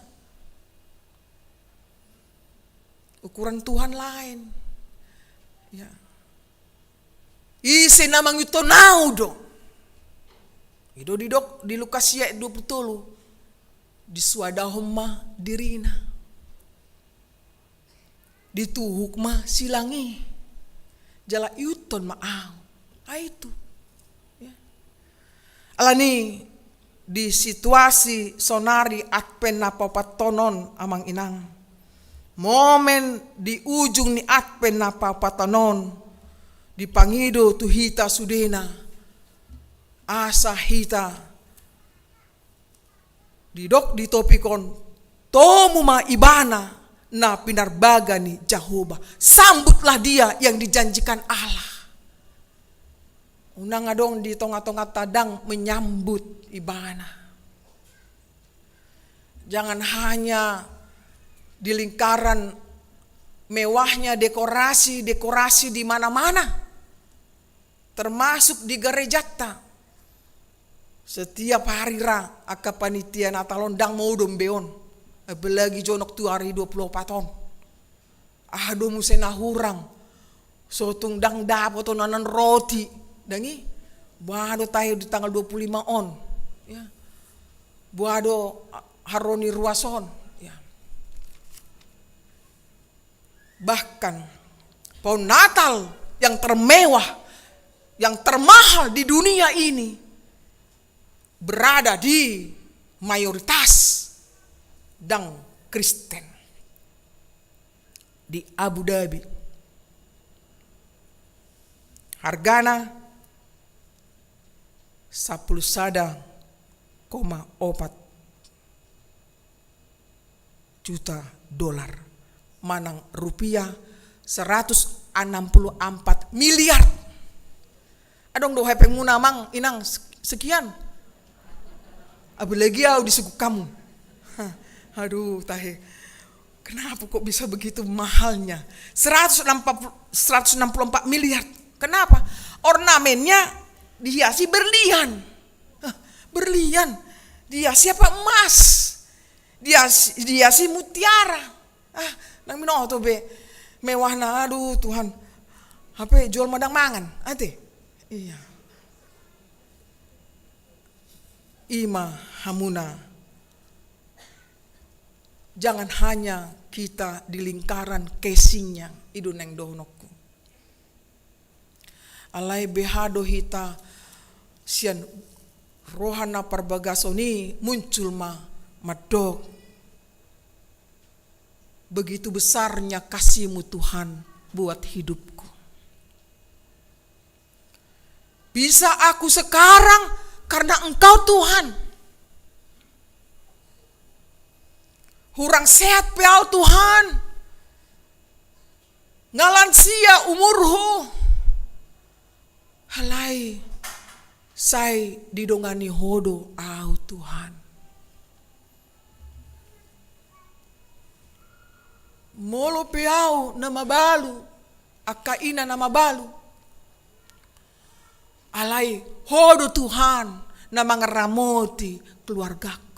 Ukuran Tuhan lain. Ya. Ise na mangihuthon ahu do. I do didok di Lukas sia dua pulu tolu. Disuadahon ma dirina. Dituhuk ma silang i. Jala ihuthon ma ahu. Ai itu. Ya. Alani di situasi sonari Advent na paopathon on, amang inang. Momen di ujung ni Advent na paopathon on, dipangido tu hita sudena. Asa hita didok di topik on, tomu ma ibana na pinarbaga ni Jahowa. Sambutlah dia yang dijanjikan Allah. Unang adong di tonga-tonganta ndang menyambut ibana. Jangan hanya di lingkaran mewahnya dekorasi-dekorasi di mana-mana, termasuk di garejanta. Setiap hari ra angka panitia Natal on ndang modom be on. Apalagi jonok tu ari dua pulu opat on. Aha do muse na hurang. So tung ndang dapot on anan roti. Ndang i. Boha do tahe di tanggal dua pulu lima on. Ya. Boha do, ah, haroro ni ruas on. Ya. Bahkan pohon Natal yang termewah, yang termahal di dunia ini berada di mayoritas ndang Kristen. Di Abu Dhabi. Hargana sampulu sada koma opat juta dolar, manang rupiah seratus enam puluh empat miliar. Adong do hepengmuna, amang inang, se-, sekian. Apalagi ahu di suku kamu. Hah, aduh, tahe. Kenapa kok bisa begitu mahalnya? Seratus enam puluh, seratus enam puluh empat miliar. Kenapa? Ornamennya dihiasi berlian. Hah, berlian. Dihiasi apa, emas? Dihiasi, dihiasi mutiara. Ah, ndang binoto be mewahna, aduh Tuhan. Hape jolma ndang mangan, ate? Iya. I ma hamuna. Jangan hanya kita di lingkaran casingnya, i do naeng dohononku. Alai beha do hita sian roha na parbagason i muncul ma mandok, "Begitu besarnya kasih-Mu, Tuhan, buat hidupku. Bisa aku sekarang karena Engkau, Tuhan. Hurang sehat pe ahu, Tuhan. Nga lansia umurhu. Alai sai didongani Ho do ahu, Tuhan. Molo pe ahu na mabalu, angka ina na mabalu, alai Ho do, Tuhan, na mangaramoti keluargaku."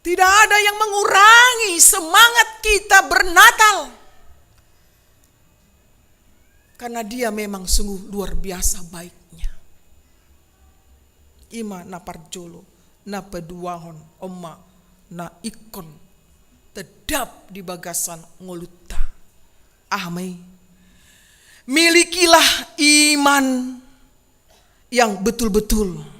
Tidak ada yang mengurangi semangat kita bernatal. Karena Dia memang sungguh luar biasa baiknya. I ma na parjolo, na paduahon, on ma na ingkon tetap di bagasan ngolunta. Aha ma i? Milikilah iman yang betul-betul.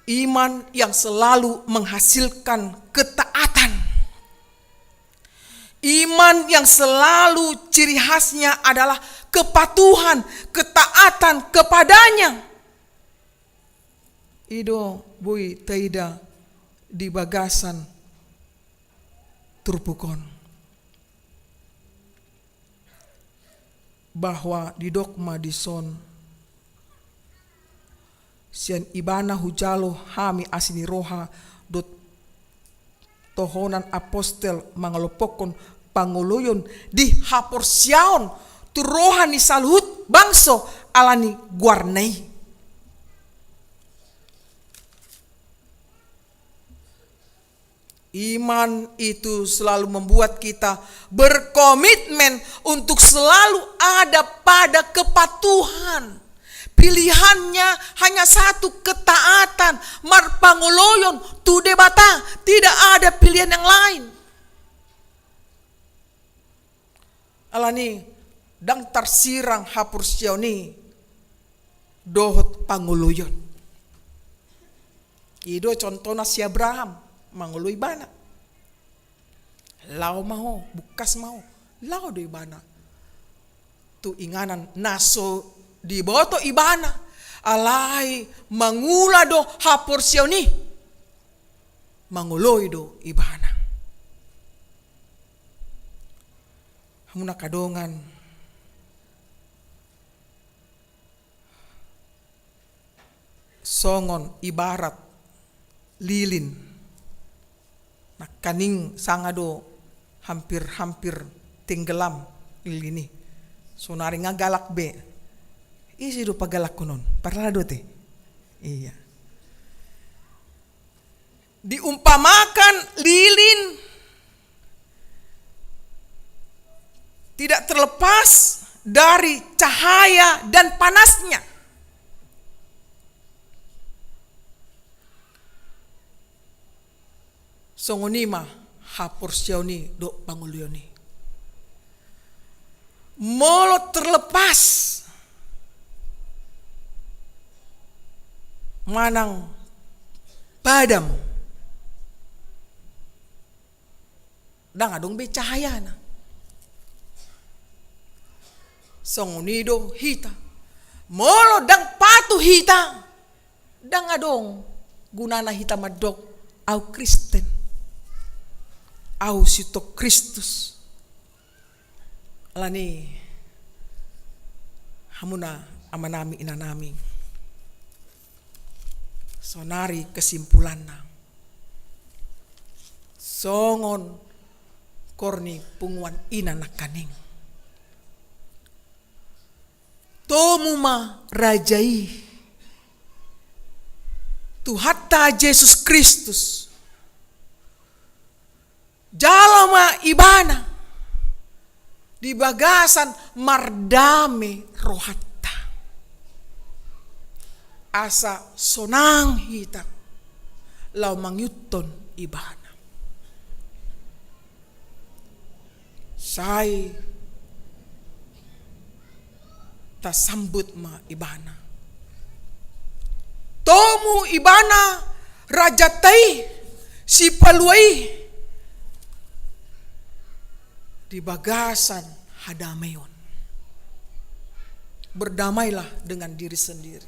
Iman yang selalu menghasilkan ketaatan. Iman Iman yang selalu ciri khasnya adalah kepatuhan, ketaatan kepada-Nya. I do boi taida di bagasan turpuk on. Bahwa didok ma dison: Sian Ibana hujalo hami asi ni roha dohot tohonan apostel mangalompokkon pangoloion di haporseaon tu roha ni saluhut bangso ala ni goarna i. Iman itu selalu membuat kita berkomitmen untuk selalu ada pada kepatuhan. Pilihannya hanya satu, ketaatan, marpangoloion tu Debata, tidak ada pilihan yang lain. Alani, ndang tarsirang haporseaon i dohot pangoloion. I do contohna si Abraham, mangoloi ibana. Laho ma ho, bungkas ma ho, laho do ibana tu inganan na so diboto ibana, alai mangula do haporseaon i, mangoloi do ibana. Hamu angka dongan, songon ibarat lilin, nangkaning sanga do hampir-hampir tenggelam lilin i, sonari nga galak be. Ise do pagalakhon on, parlado te. Iya. Diumpamakan lilin tidak terlepas dari cahaya dan panasnya. Songon i ma haporseaon i dohot pangoloion i. Molo terlepas manang padam, ndang adong be cahayana. Songon i do hita. Molo ndang patuh hita, ndang adong gunana hita mandok, au Kristen, au sitop Kristus. Alani, hamuna amanami, inanami, sonari kesimpulanna, songon goar ni punguan i na nangkaning: Tomu ma Raja i, Tuhanta Jesus Kristus. Jalo ma Ibana di bagasan mardame rohanta, asa sonang hita laho mangihuthon Ibana. Sai tasambut ma Ibana. Tomu Ibana Rajanta i, Sipalua i, di bagasan hadameion. Berdamailah dengan diri sendiri,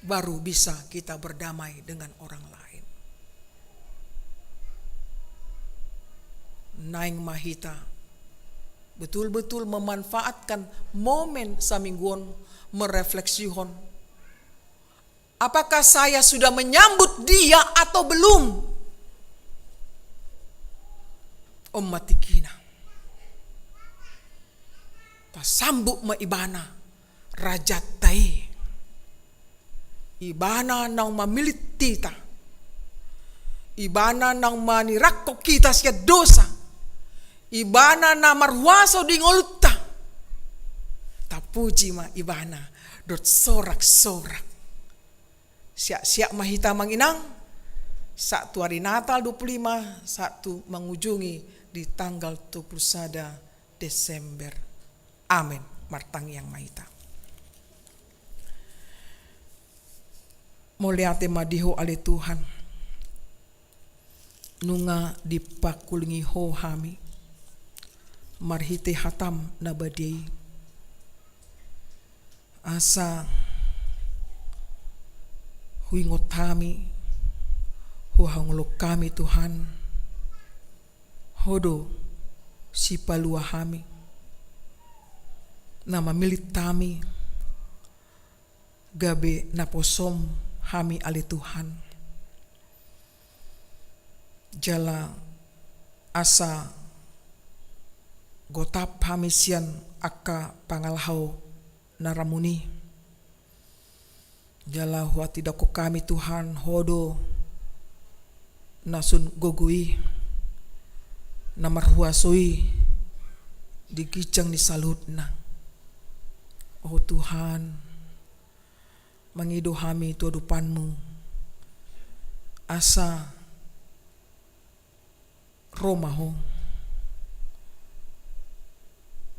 baru bisa kita berdamai dengan orang lain. Naeng ma hita betul-betul memanfaatkan momen saminggu on, merefleksihon, apakah saya sudah menyambut Dia atau belum? On ma tingkina. Tasambut ma Ibana, Rajanta i. Ibana naung mamillit hita. Ibana naung manirangkon hita sian dosa. Ibana na marhuaso di ngolunta. Tapuji ma Ibana dohot sorak-sorak. Siap-siap ma hita, Amang Inang, sahat tu ari Natal dua puluh lima, sahat tu mangujungi di tanggal dua puluh sada Desember. Amen. Martangiang ma hita. Mauliate ma di Ho ale Tuhan, nunga dipangkulingi Ho hami marhite hataM na badia i. Asa huingot hami, huhangoluhon hami Tuhan, Ho do sipalua hami, na mamillit hami, gabe naposoM hami ale Tuhan. Jala asa gotap hami sian angka pangalaho na ramuni. Jala huhatindangkon hami Tuhan, Ho do na sun gogo i, na marhuaso i di ginjang ni saluhutna. O Tuhan, mangido hami tu adopanMu, asa ro ma Ho,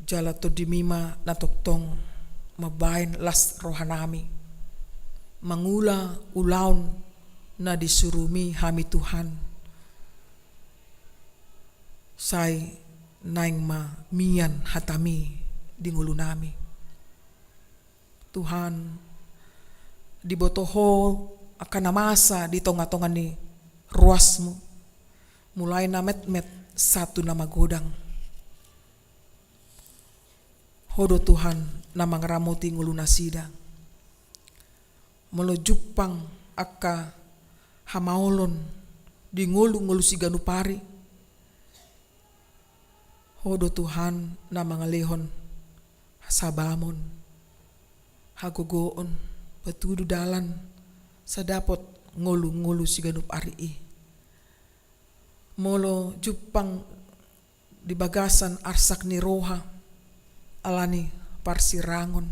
jala TondiMi ma na tongtong mambahen las rohanami, mangula ulaon na disuruMi hami Tuhan, sai naeng ma mian hataMi di ngolunami. Tuhan, diboto Ho angka na masa di tongatonga ni ruasMu, mulai na metmet sahat tu na magodang. Ho do Tuhan na mangaramoti ngolu nasida. Molo jumpang angka hamaolon di ngolungolu siganup ari, Ho do Tuhan na mangalehon hasabamon, hagogoon, patudu dalan, sai dapot ngolungolu siganup ari i. Molo jumpang di bagasan arsak ni roha, ala ni parsirangon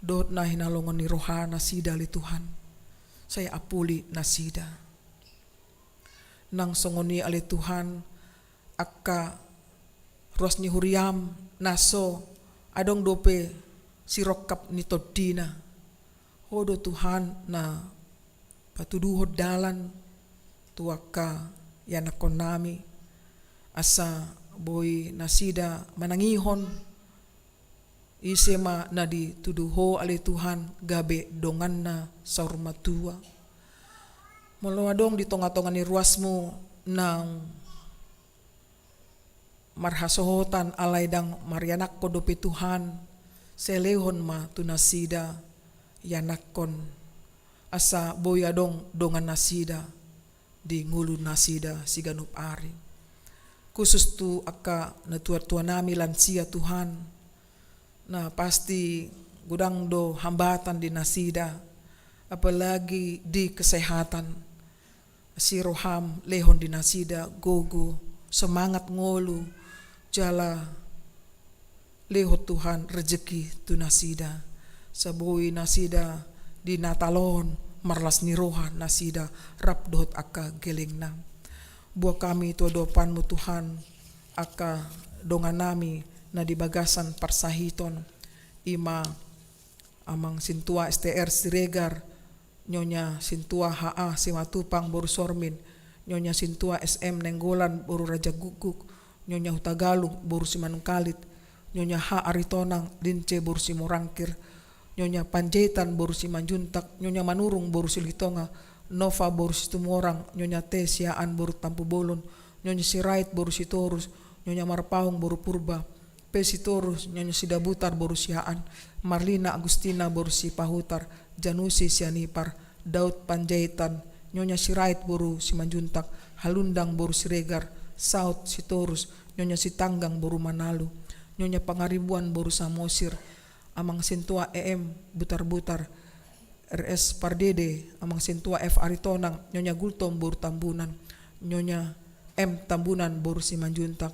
dohot na hinaholongan ni roha nasida ale Tuhan, sai apuli nasida. Nang songon i ale Tuhan, angka ruas ni huriaM na so adong dope sirongkap ni tondina, Ho do Tuhan na patuduhon dalan tu angka ianakkonnami, asa boi nasida manangihon ise ma na ditudu Ho ale Tuhan gabe donganna saur matua. Molo adong di tongatonga ni ruasMu na marhasohotan alai ndang marianakkon dope Tuhan, sai lehon ma tu nasida ianakkon, asa boi adong dongan nasida di ngolu nasida siganup ari. Khusus tu angka natuatuanami lansia Tuhan, na pasti godang do hambatan di nasida, apalagi di kesehatan. Asi rohaM lehon di nasida gogo, semangat ngolu, jala lehon Tuhan rejeki tu nasida. Sai boi nasida di Natal on marlas ni roha nasida rap dohot angka gelengna. Boan hami tu adopanMu Tuhan, angka donganami na di bagasan parsahiton, i ma Amang Sintua S T R Siregar, Nyonya Sintua H A Simatupang boru Sormin, Nyonya Sintua S M Nainggolan boru Rajagukguk, Nyonya Hutagalung boru Simanungkalit, Nyonya H Aritonang Lince boru Simorangkir, Nyonya Panjaitan boru Simanjuntak, Nyonya Manurung boru Silitonga, Nova boru Situmorang, Nyonya T Siaan boru Tampubolon, Nyonya Sirait boru Sitorus, Nyonya Marpaung boru Purba, P Sitorus, Nyonya Sidabutar boru Siaan, Marlina Agustina boru Sipahutar, Janusi Sianipar, Daud Panjaitan, Nyonya Sirait boru Simanjuntak, Halundang boru Siregar, Saut Sitorus, Nyonya Sitanggang boru Manalu, Nyonya Pangaribuan boru Samosir, Amang Sintua E M Butarbutar, R S Pardede, Amang Sintua F Aritonang, Nyonya Gultom boru Tambunan, Nyonya M Tambunan boru Simanjuntak,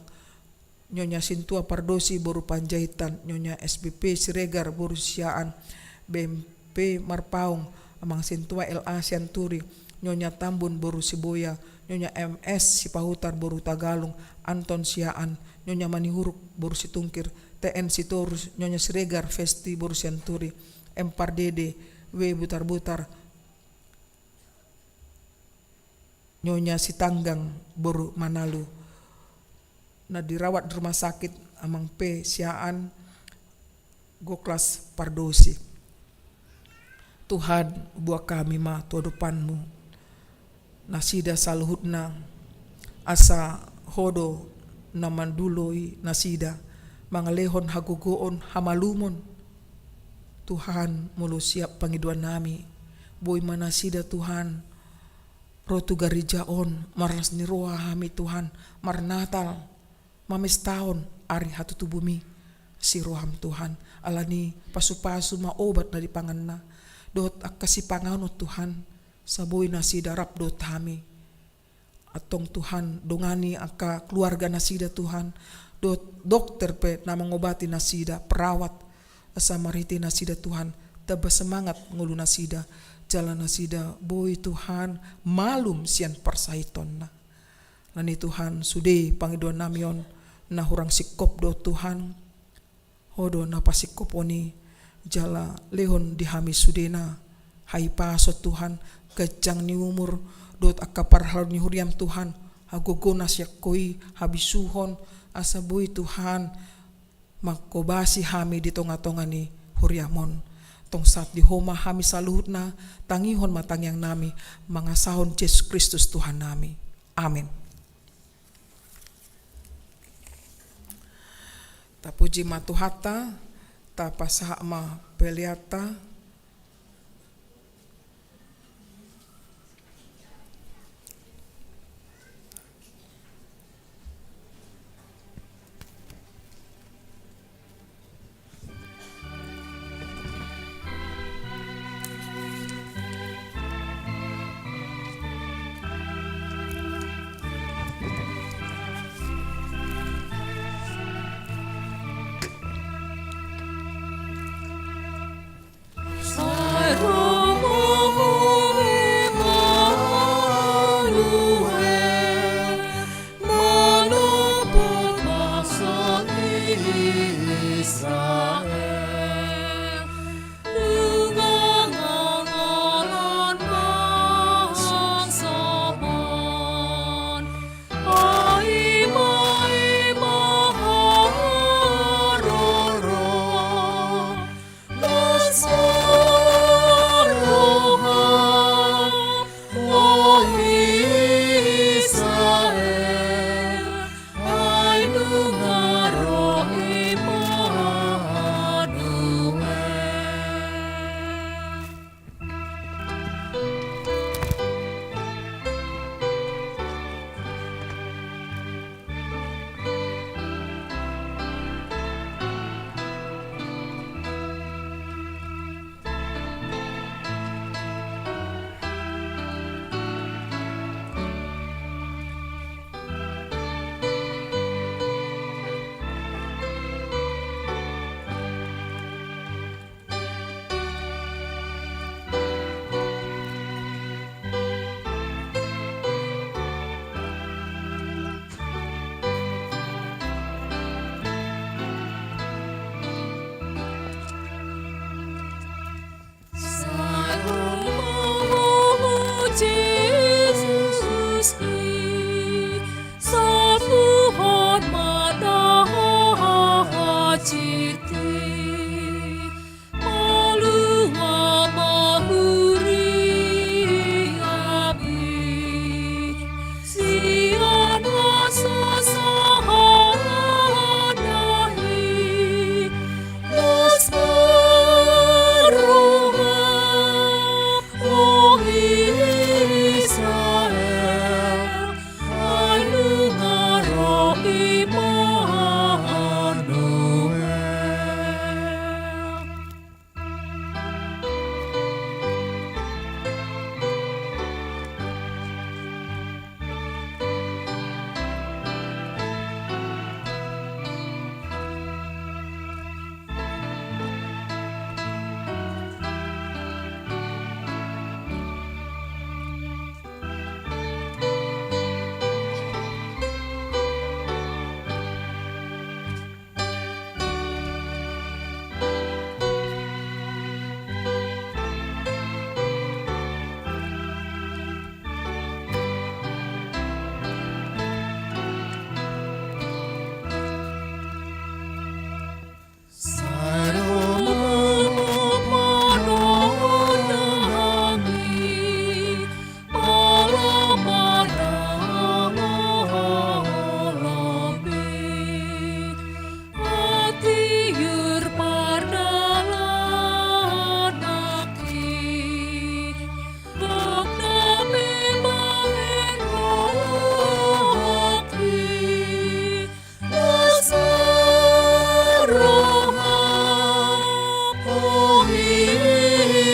Nyonya Sintua Pardosi boru Panjaitan, Nyonya S B P Siregar boru Siaan, B M P Marpaung, Amang Sintua L A Sianturi, Nyonya Tambun boru Siboya, Nyonya M S Sipahutar boru Tagalung, Anton Siaan, Nyonya Manihuruk boru Situngkir, T N Sitorus, Nyonya Siregar Festi boru Sianturi, M Pardede, W Butarbutar, Nyonya Sitanggang boru Manalu. na dirawat di rumah sakit, amang pe sian Goklas Pardosi. Tuhan, boan hami ma tu adopan-Mu nasida saluhutna, asa Ho do na manduloi nasida, mangalehon hagogoon, hamalumon. Tuhan, molo sian pangidoan nami, boi ma nasida Tuhan ro tu gareja on, marlas ni roha hami Tuhan, marnatal, mamestahon ari hatutubu-Mi, asi roham Tuhan, alani pasupasu ma obat na dipanganna, dohot angka sipanganon Tuhan, asa boi nasida rap dohot hami. Antong Tuhan, dongani angka keluarga nasida Tuhan, dohot dokter pe na mangobati nasida, perawat, asa marhite nasida Tuhan, tamba semangat ngolu nasida, jala nasida boi Tuhan malum sian parsahitonna. Alani Tuhan, sude pangidoan nami on na hurang singkop do Tuhan, Ho do na pasingkophon i, jala lehon di hami sudena hahipason Tuhan, ganjang ni umur, dohot angka parhalado ni huria-M Tuhan, hagogoon na sian Ho i, habisuhon, asa boi Tuhan, manghobasi hami di tongatonga ni huria-M on. Tong sahat di Ho ma hami saluhutna, tangihon ma tangiang nami, mangasahon Jesus Kristus Tuhan nami. Amen. Tapuji ma Tuhanta, tapasahat ma peleanta.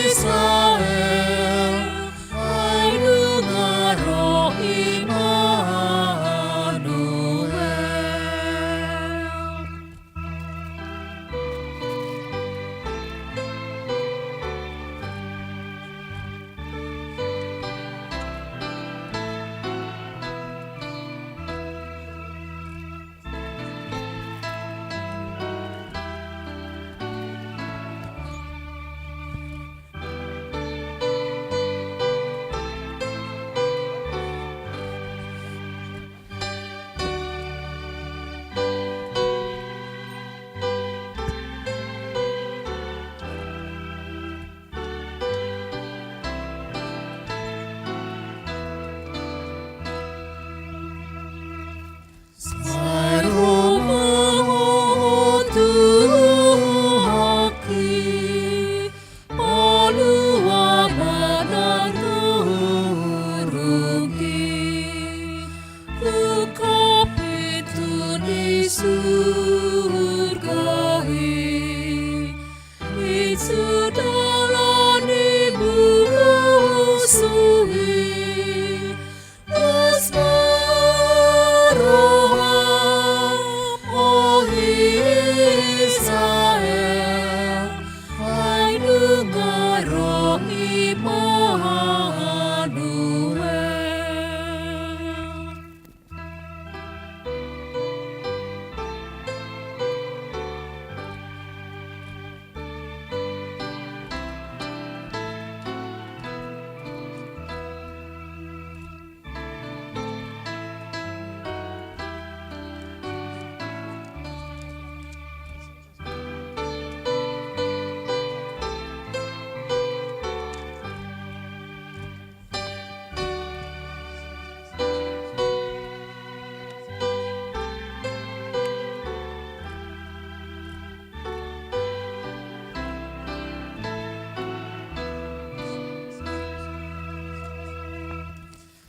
Israel, ai nunga ro Immanuel. Sai ro ma ho Tuhanki, palua ma na turungki, tu pintu ni surga i, insu dalan ni musu i. Las ma roham, o Israel, ai nunga ro Immanuel.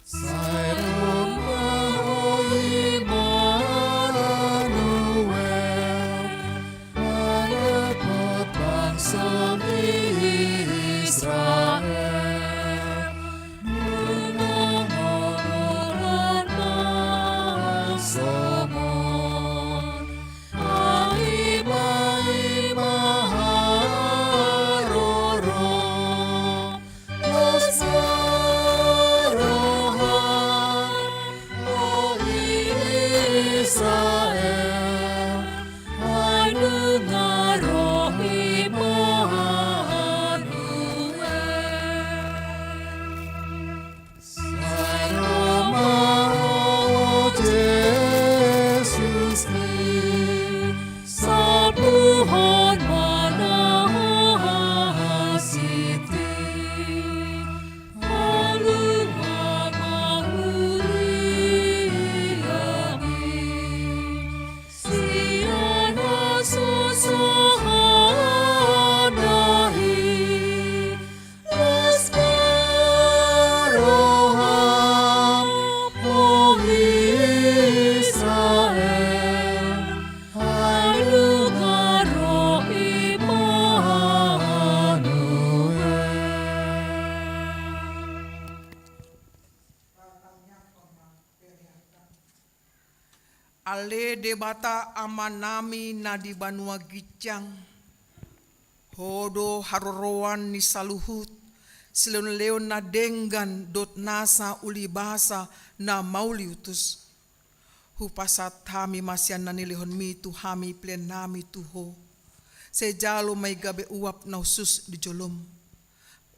Sai ro ma ho Immanuel, manopot bangso ni Israel, nunga mangulahon bangsoMon. Ai ma i ma haroro, las ma roham, o Israel, ai nunga ro Immanuel. Sai ro ma ho Jesus i, salpuhon ma na asing i, palua ma huriaM i, sian hasusahanta i. Las ma roham, o Israel, ai nunga ro Immanuel. Ale Debata Amanami na di banua ginjang, Ho do haroroan ni saluhut silehonlehon na denggan dohot nasa ulibasa na mauliutus. Hupasahat hami ma sian na nilehonMi tu hami peleannami tu Ho. Sai jalo ma i gabe uap na hushus di joloM.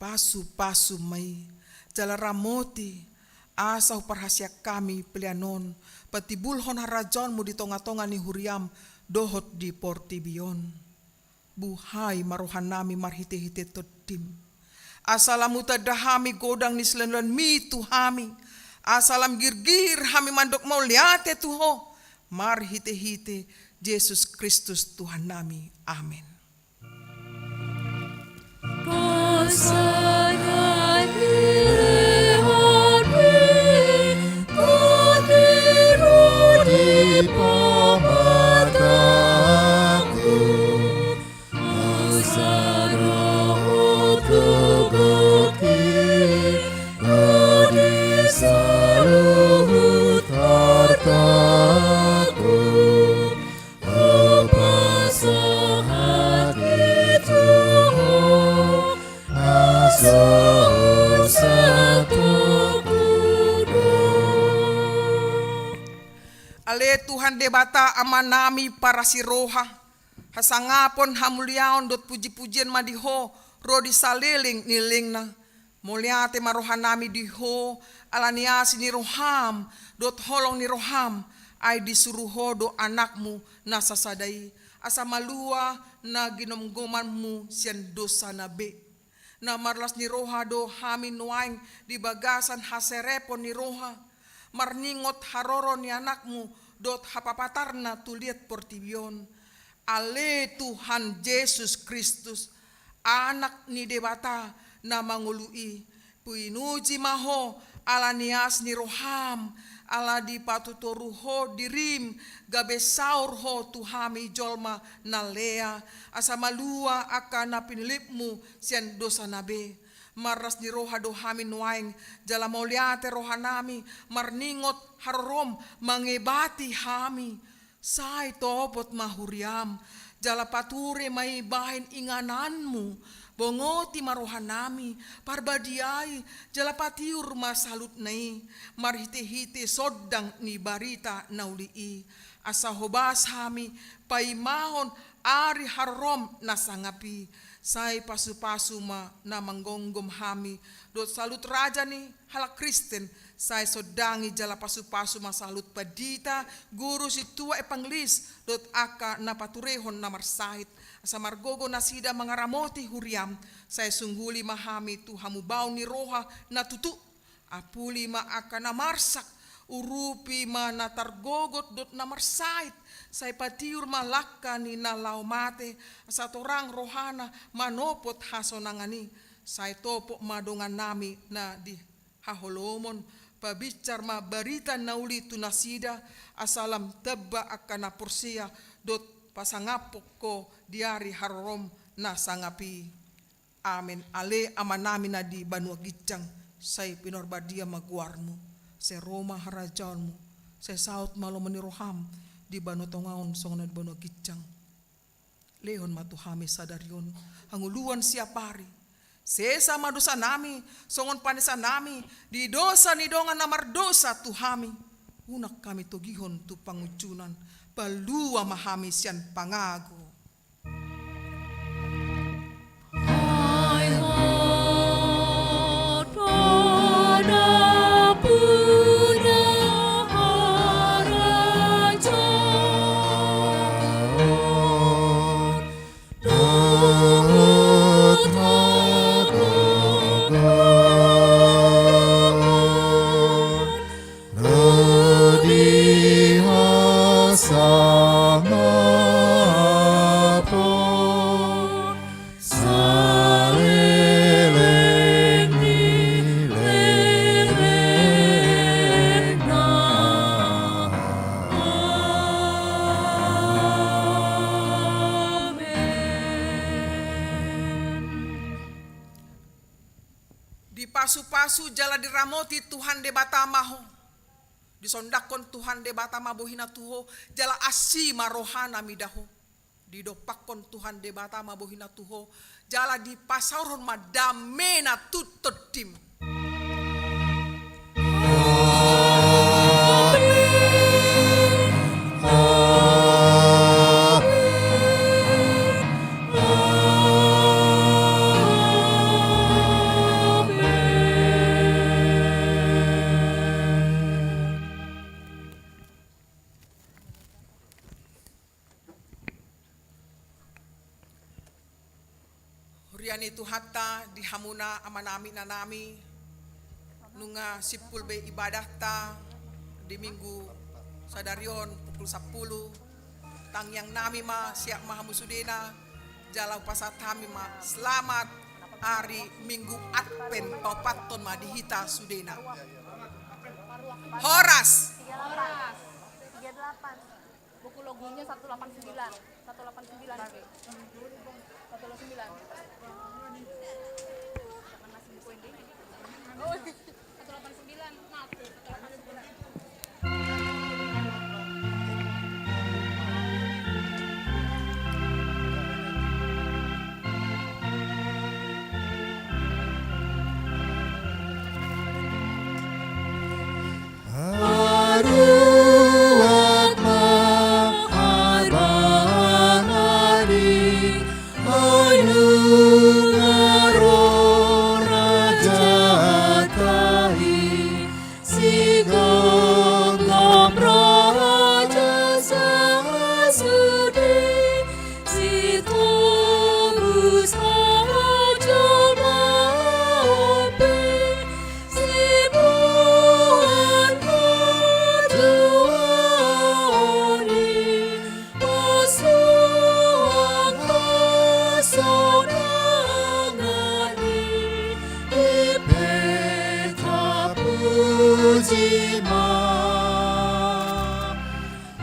Pasupasu ma i, jala ramoti, asa huparhaseang hami pelean on patimbulhon harajaonMu di tongatonga ni huriaM dohot di portibi on. Buhai ma rohanami marhitehite TondiM, asa lam hutanda hami godang ni silehonlehonMi tu hami, asa lam girgir hami mandok mauliate tu Ho, marhitehite Jesus Kristus Tuhannami. Amen. Debata Amanami parasi roha, hasangapon, hamuliaon dohot pujipujian ma di Ho ro di saleleng ni lelengna. Mauliate ma rohanami di Ho ala ni asi ni roham dohot holong ni roham, ai disuru Ho do Anakmu na sasada i, asa malua na ginomgomanmu sian dosana be. Na marlas ni roha do hami nuaeng di bagasan haserepon ni roha, marningot haroro ni Anakmu dohot hapapatarna tu liat portibi on. Ale Tuhan Jesus Kristus, Anak ni Debata na mangolu i, pinuji ma Ho ala ni asi ni roham, ala dipatutoru Ho dirim, gabe saur Ho tu hami jolma na lea, asa malua angka na pinilipmu sian dosana be. Marlas ni roha do hami nuaeng, jala mauliate rohanami, marningot harorom mangebati hami. Sai topot ma huriam, jala pature ma i bahen ingananmu, bongoti ma rohanami, parbadiai, jala patiur ma saluhutna i, marhitehite sondang ni barita na uli i, asa hobas hami paimahon ari harorom na sangap i, sai pasupasu ma na manggomgom hami, dohot saluhut raja ni halak Kristen, sai sondangi jala pasupasu ma saluhut pandita, guru, sintua, evangelis, dohot angka na paturehon na marsahit, asa margogo nasida mangaramoti huriam, sai sungguli ma hami tu hamubaon ni roha na tutu, apuli ma angka na marsak, urupi ma na targogot dohot na marsahit, sai patiur ma langka ni na laho mate, asa torang rohana manopot hasonangan i, sai topot ma dongannami na di haholomon, pabinsar ma barita na uli tu nasida, asa lam tamba angka na porsea, dohot pasangaphon Ho di ari harorom na sangap i. Amen. Ale Amanami na di banua ginjang, sai pinarbadia ma goarmu, sai ro ma harajaonmu, sai saut ma lomo ni roham di banua tonga on songon na di banua ginjang. Lehon ma tu hami sadari on hangoluan siapari. Sesa ma dosanami, songon panesanami di dosa ni dongan na mardosa tu hami. Unang hami togihon tu pangunjunan, palua ma hami sian pangago. Dipasupasu jala diramoti Tuhan Debata ma ho. Disondangkon Tuhan Debata ma bohina tu ho, jala asi ma rohana mida ho. Didompakkon Tuhan Debata ma bohina tu ho, jala dipasaorhon ma damena tu tondim. Huria ni Tuhanta, di hamuna amanami, inanami, nunga simpul be ibadahta di Minggu sadari on pukul sampulu. Tangiangnami ma siap ma hamu sudena, jala hupasahat hami ma selamat ari Minggu Advent, paopathon ma di hita sudena. Horas. Buku logonya satu delapan sembilan. Satu delapan sembilan. Satu delapan sembilan. Jangan masih buku ini. Oh, satu delapan sembilan. Maaf, satu delapan sembilan. Haruat ma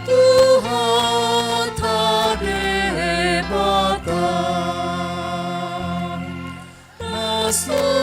Tuhan Debata, na so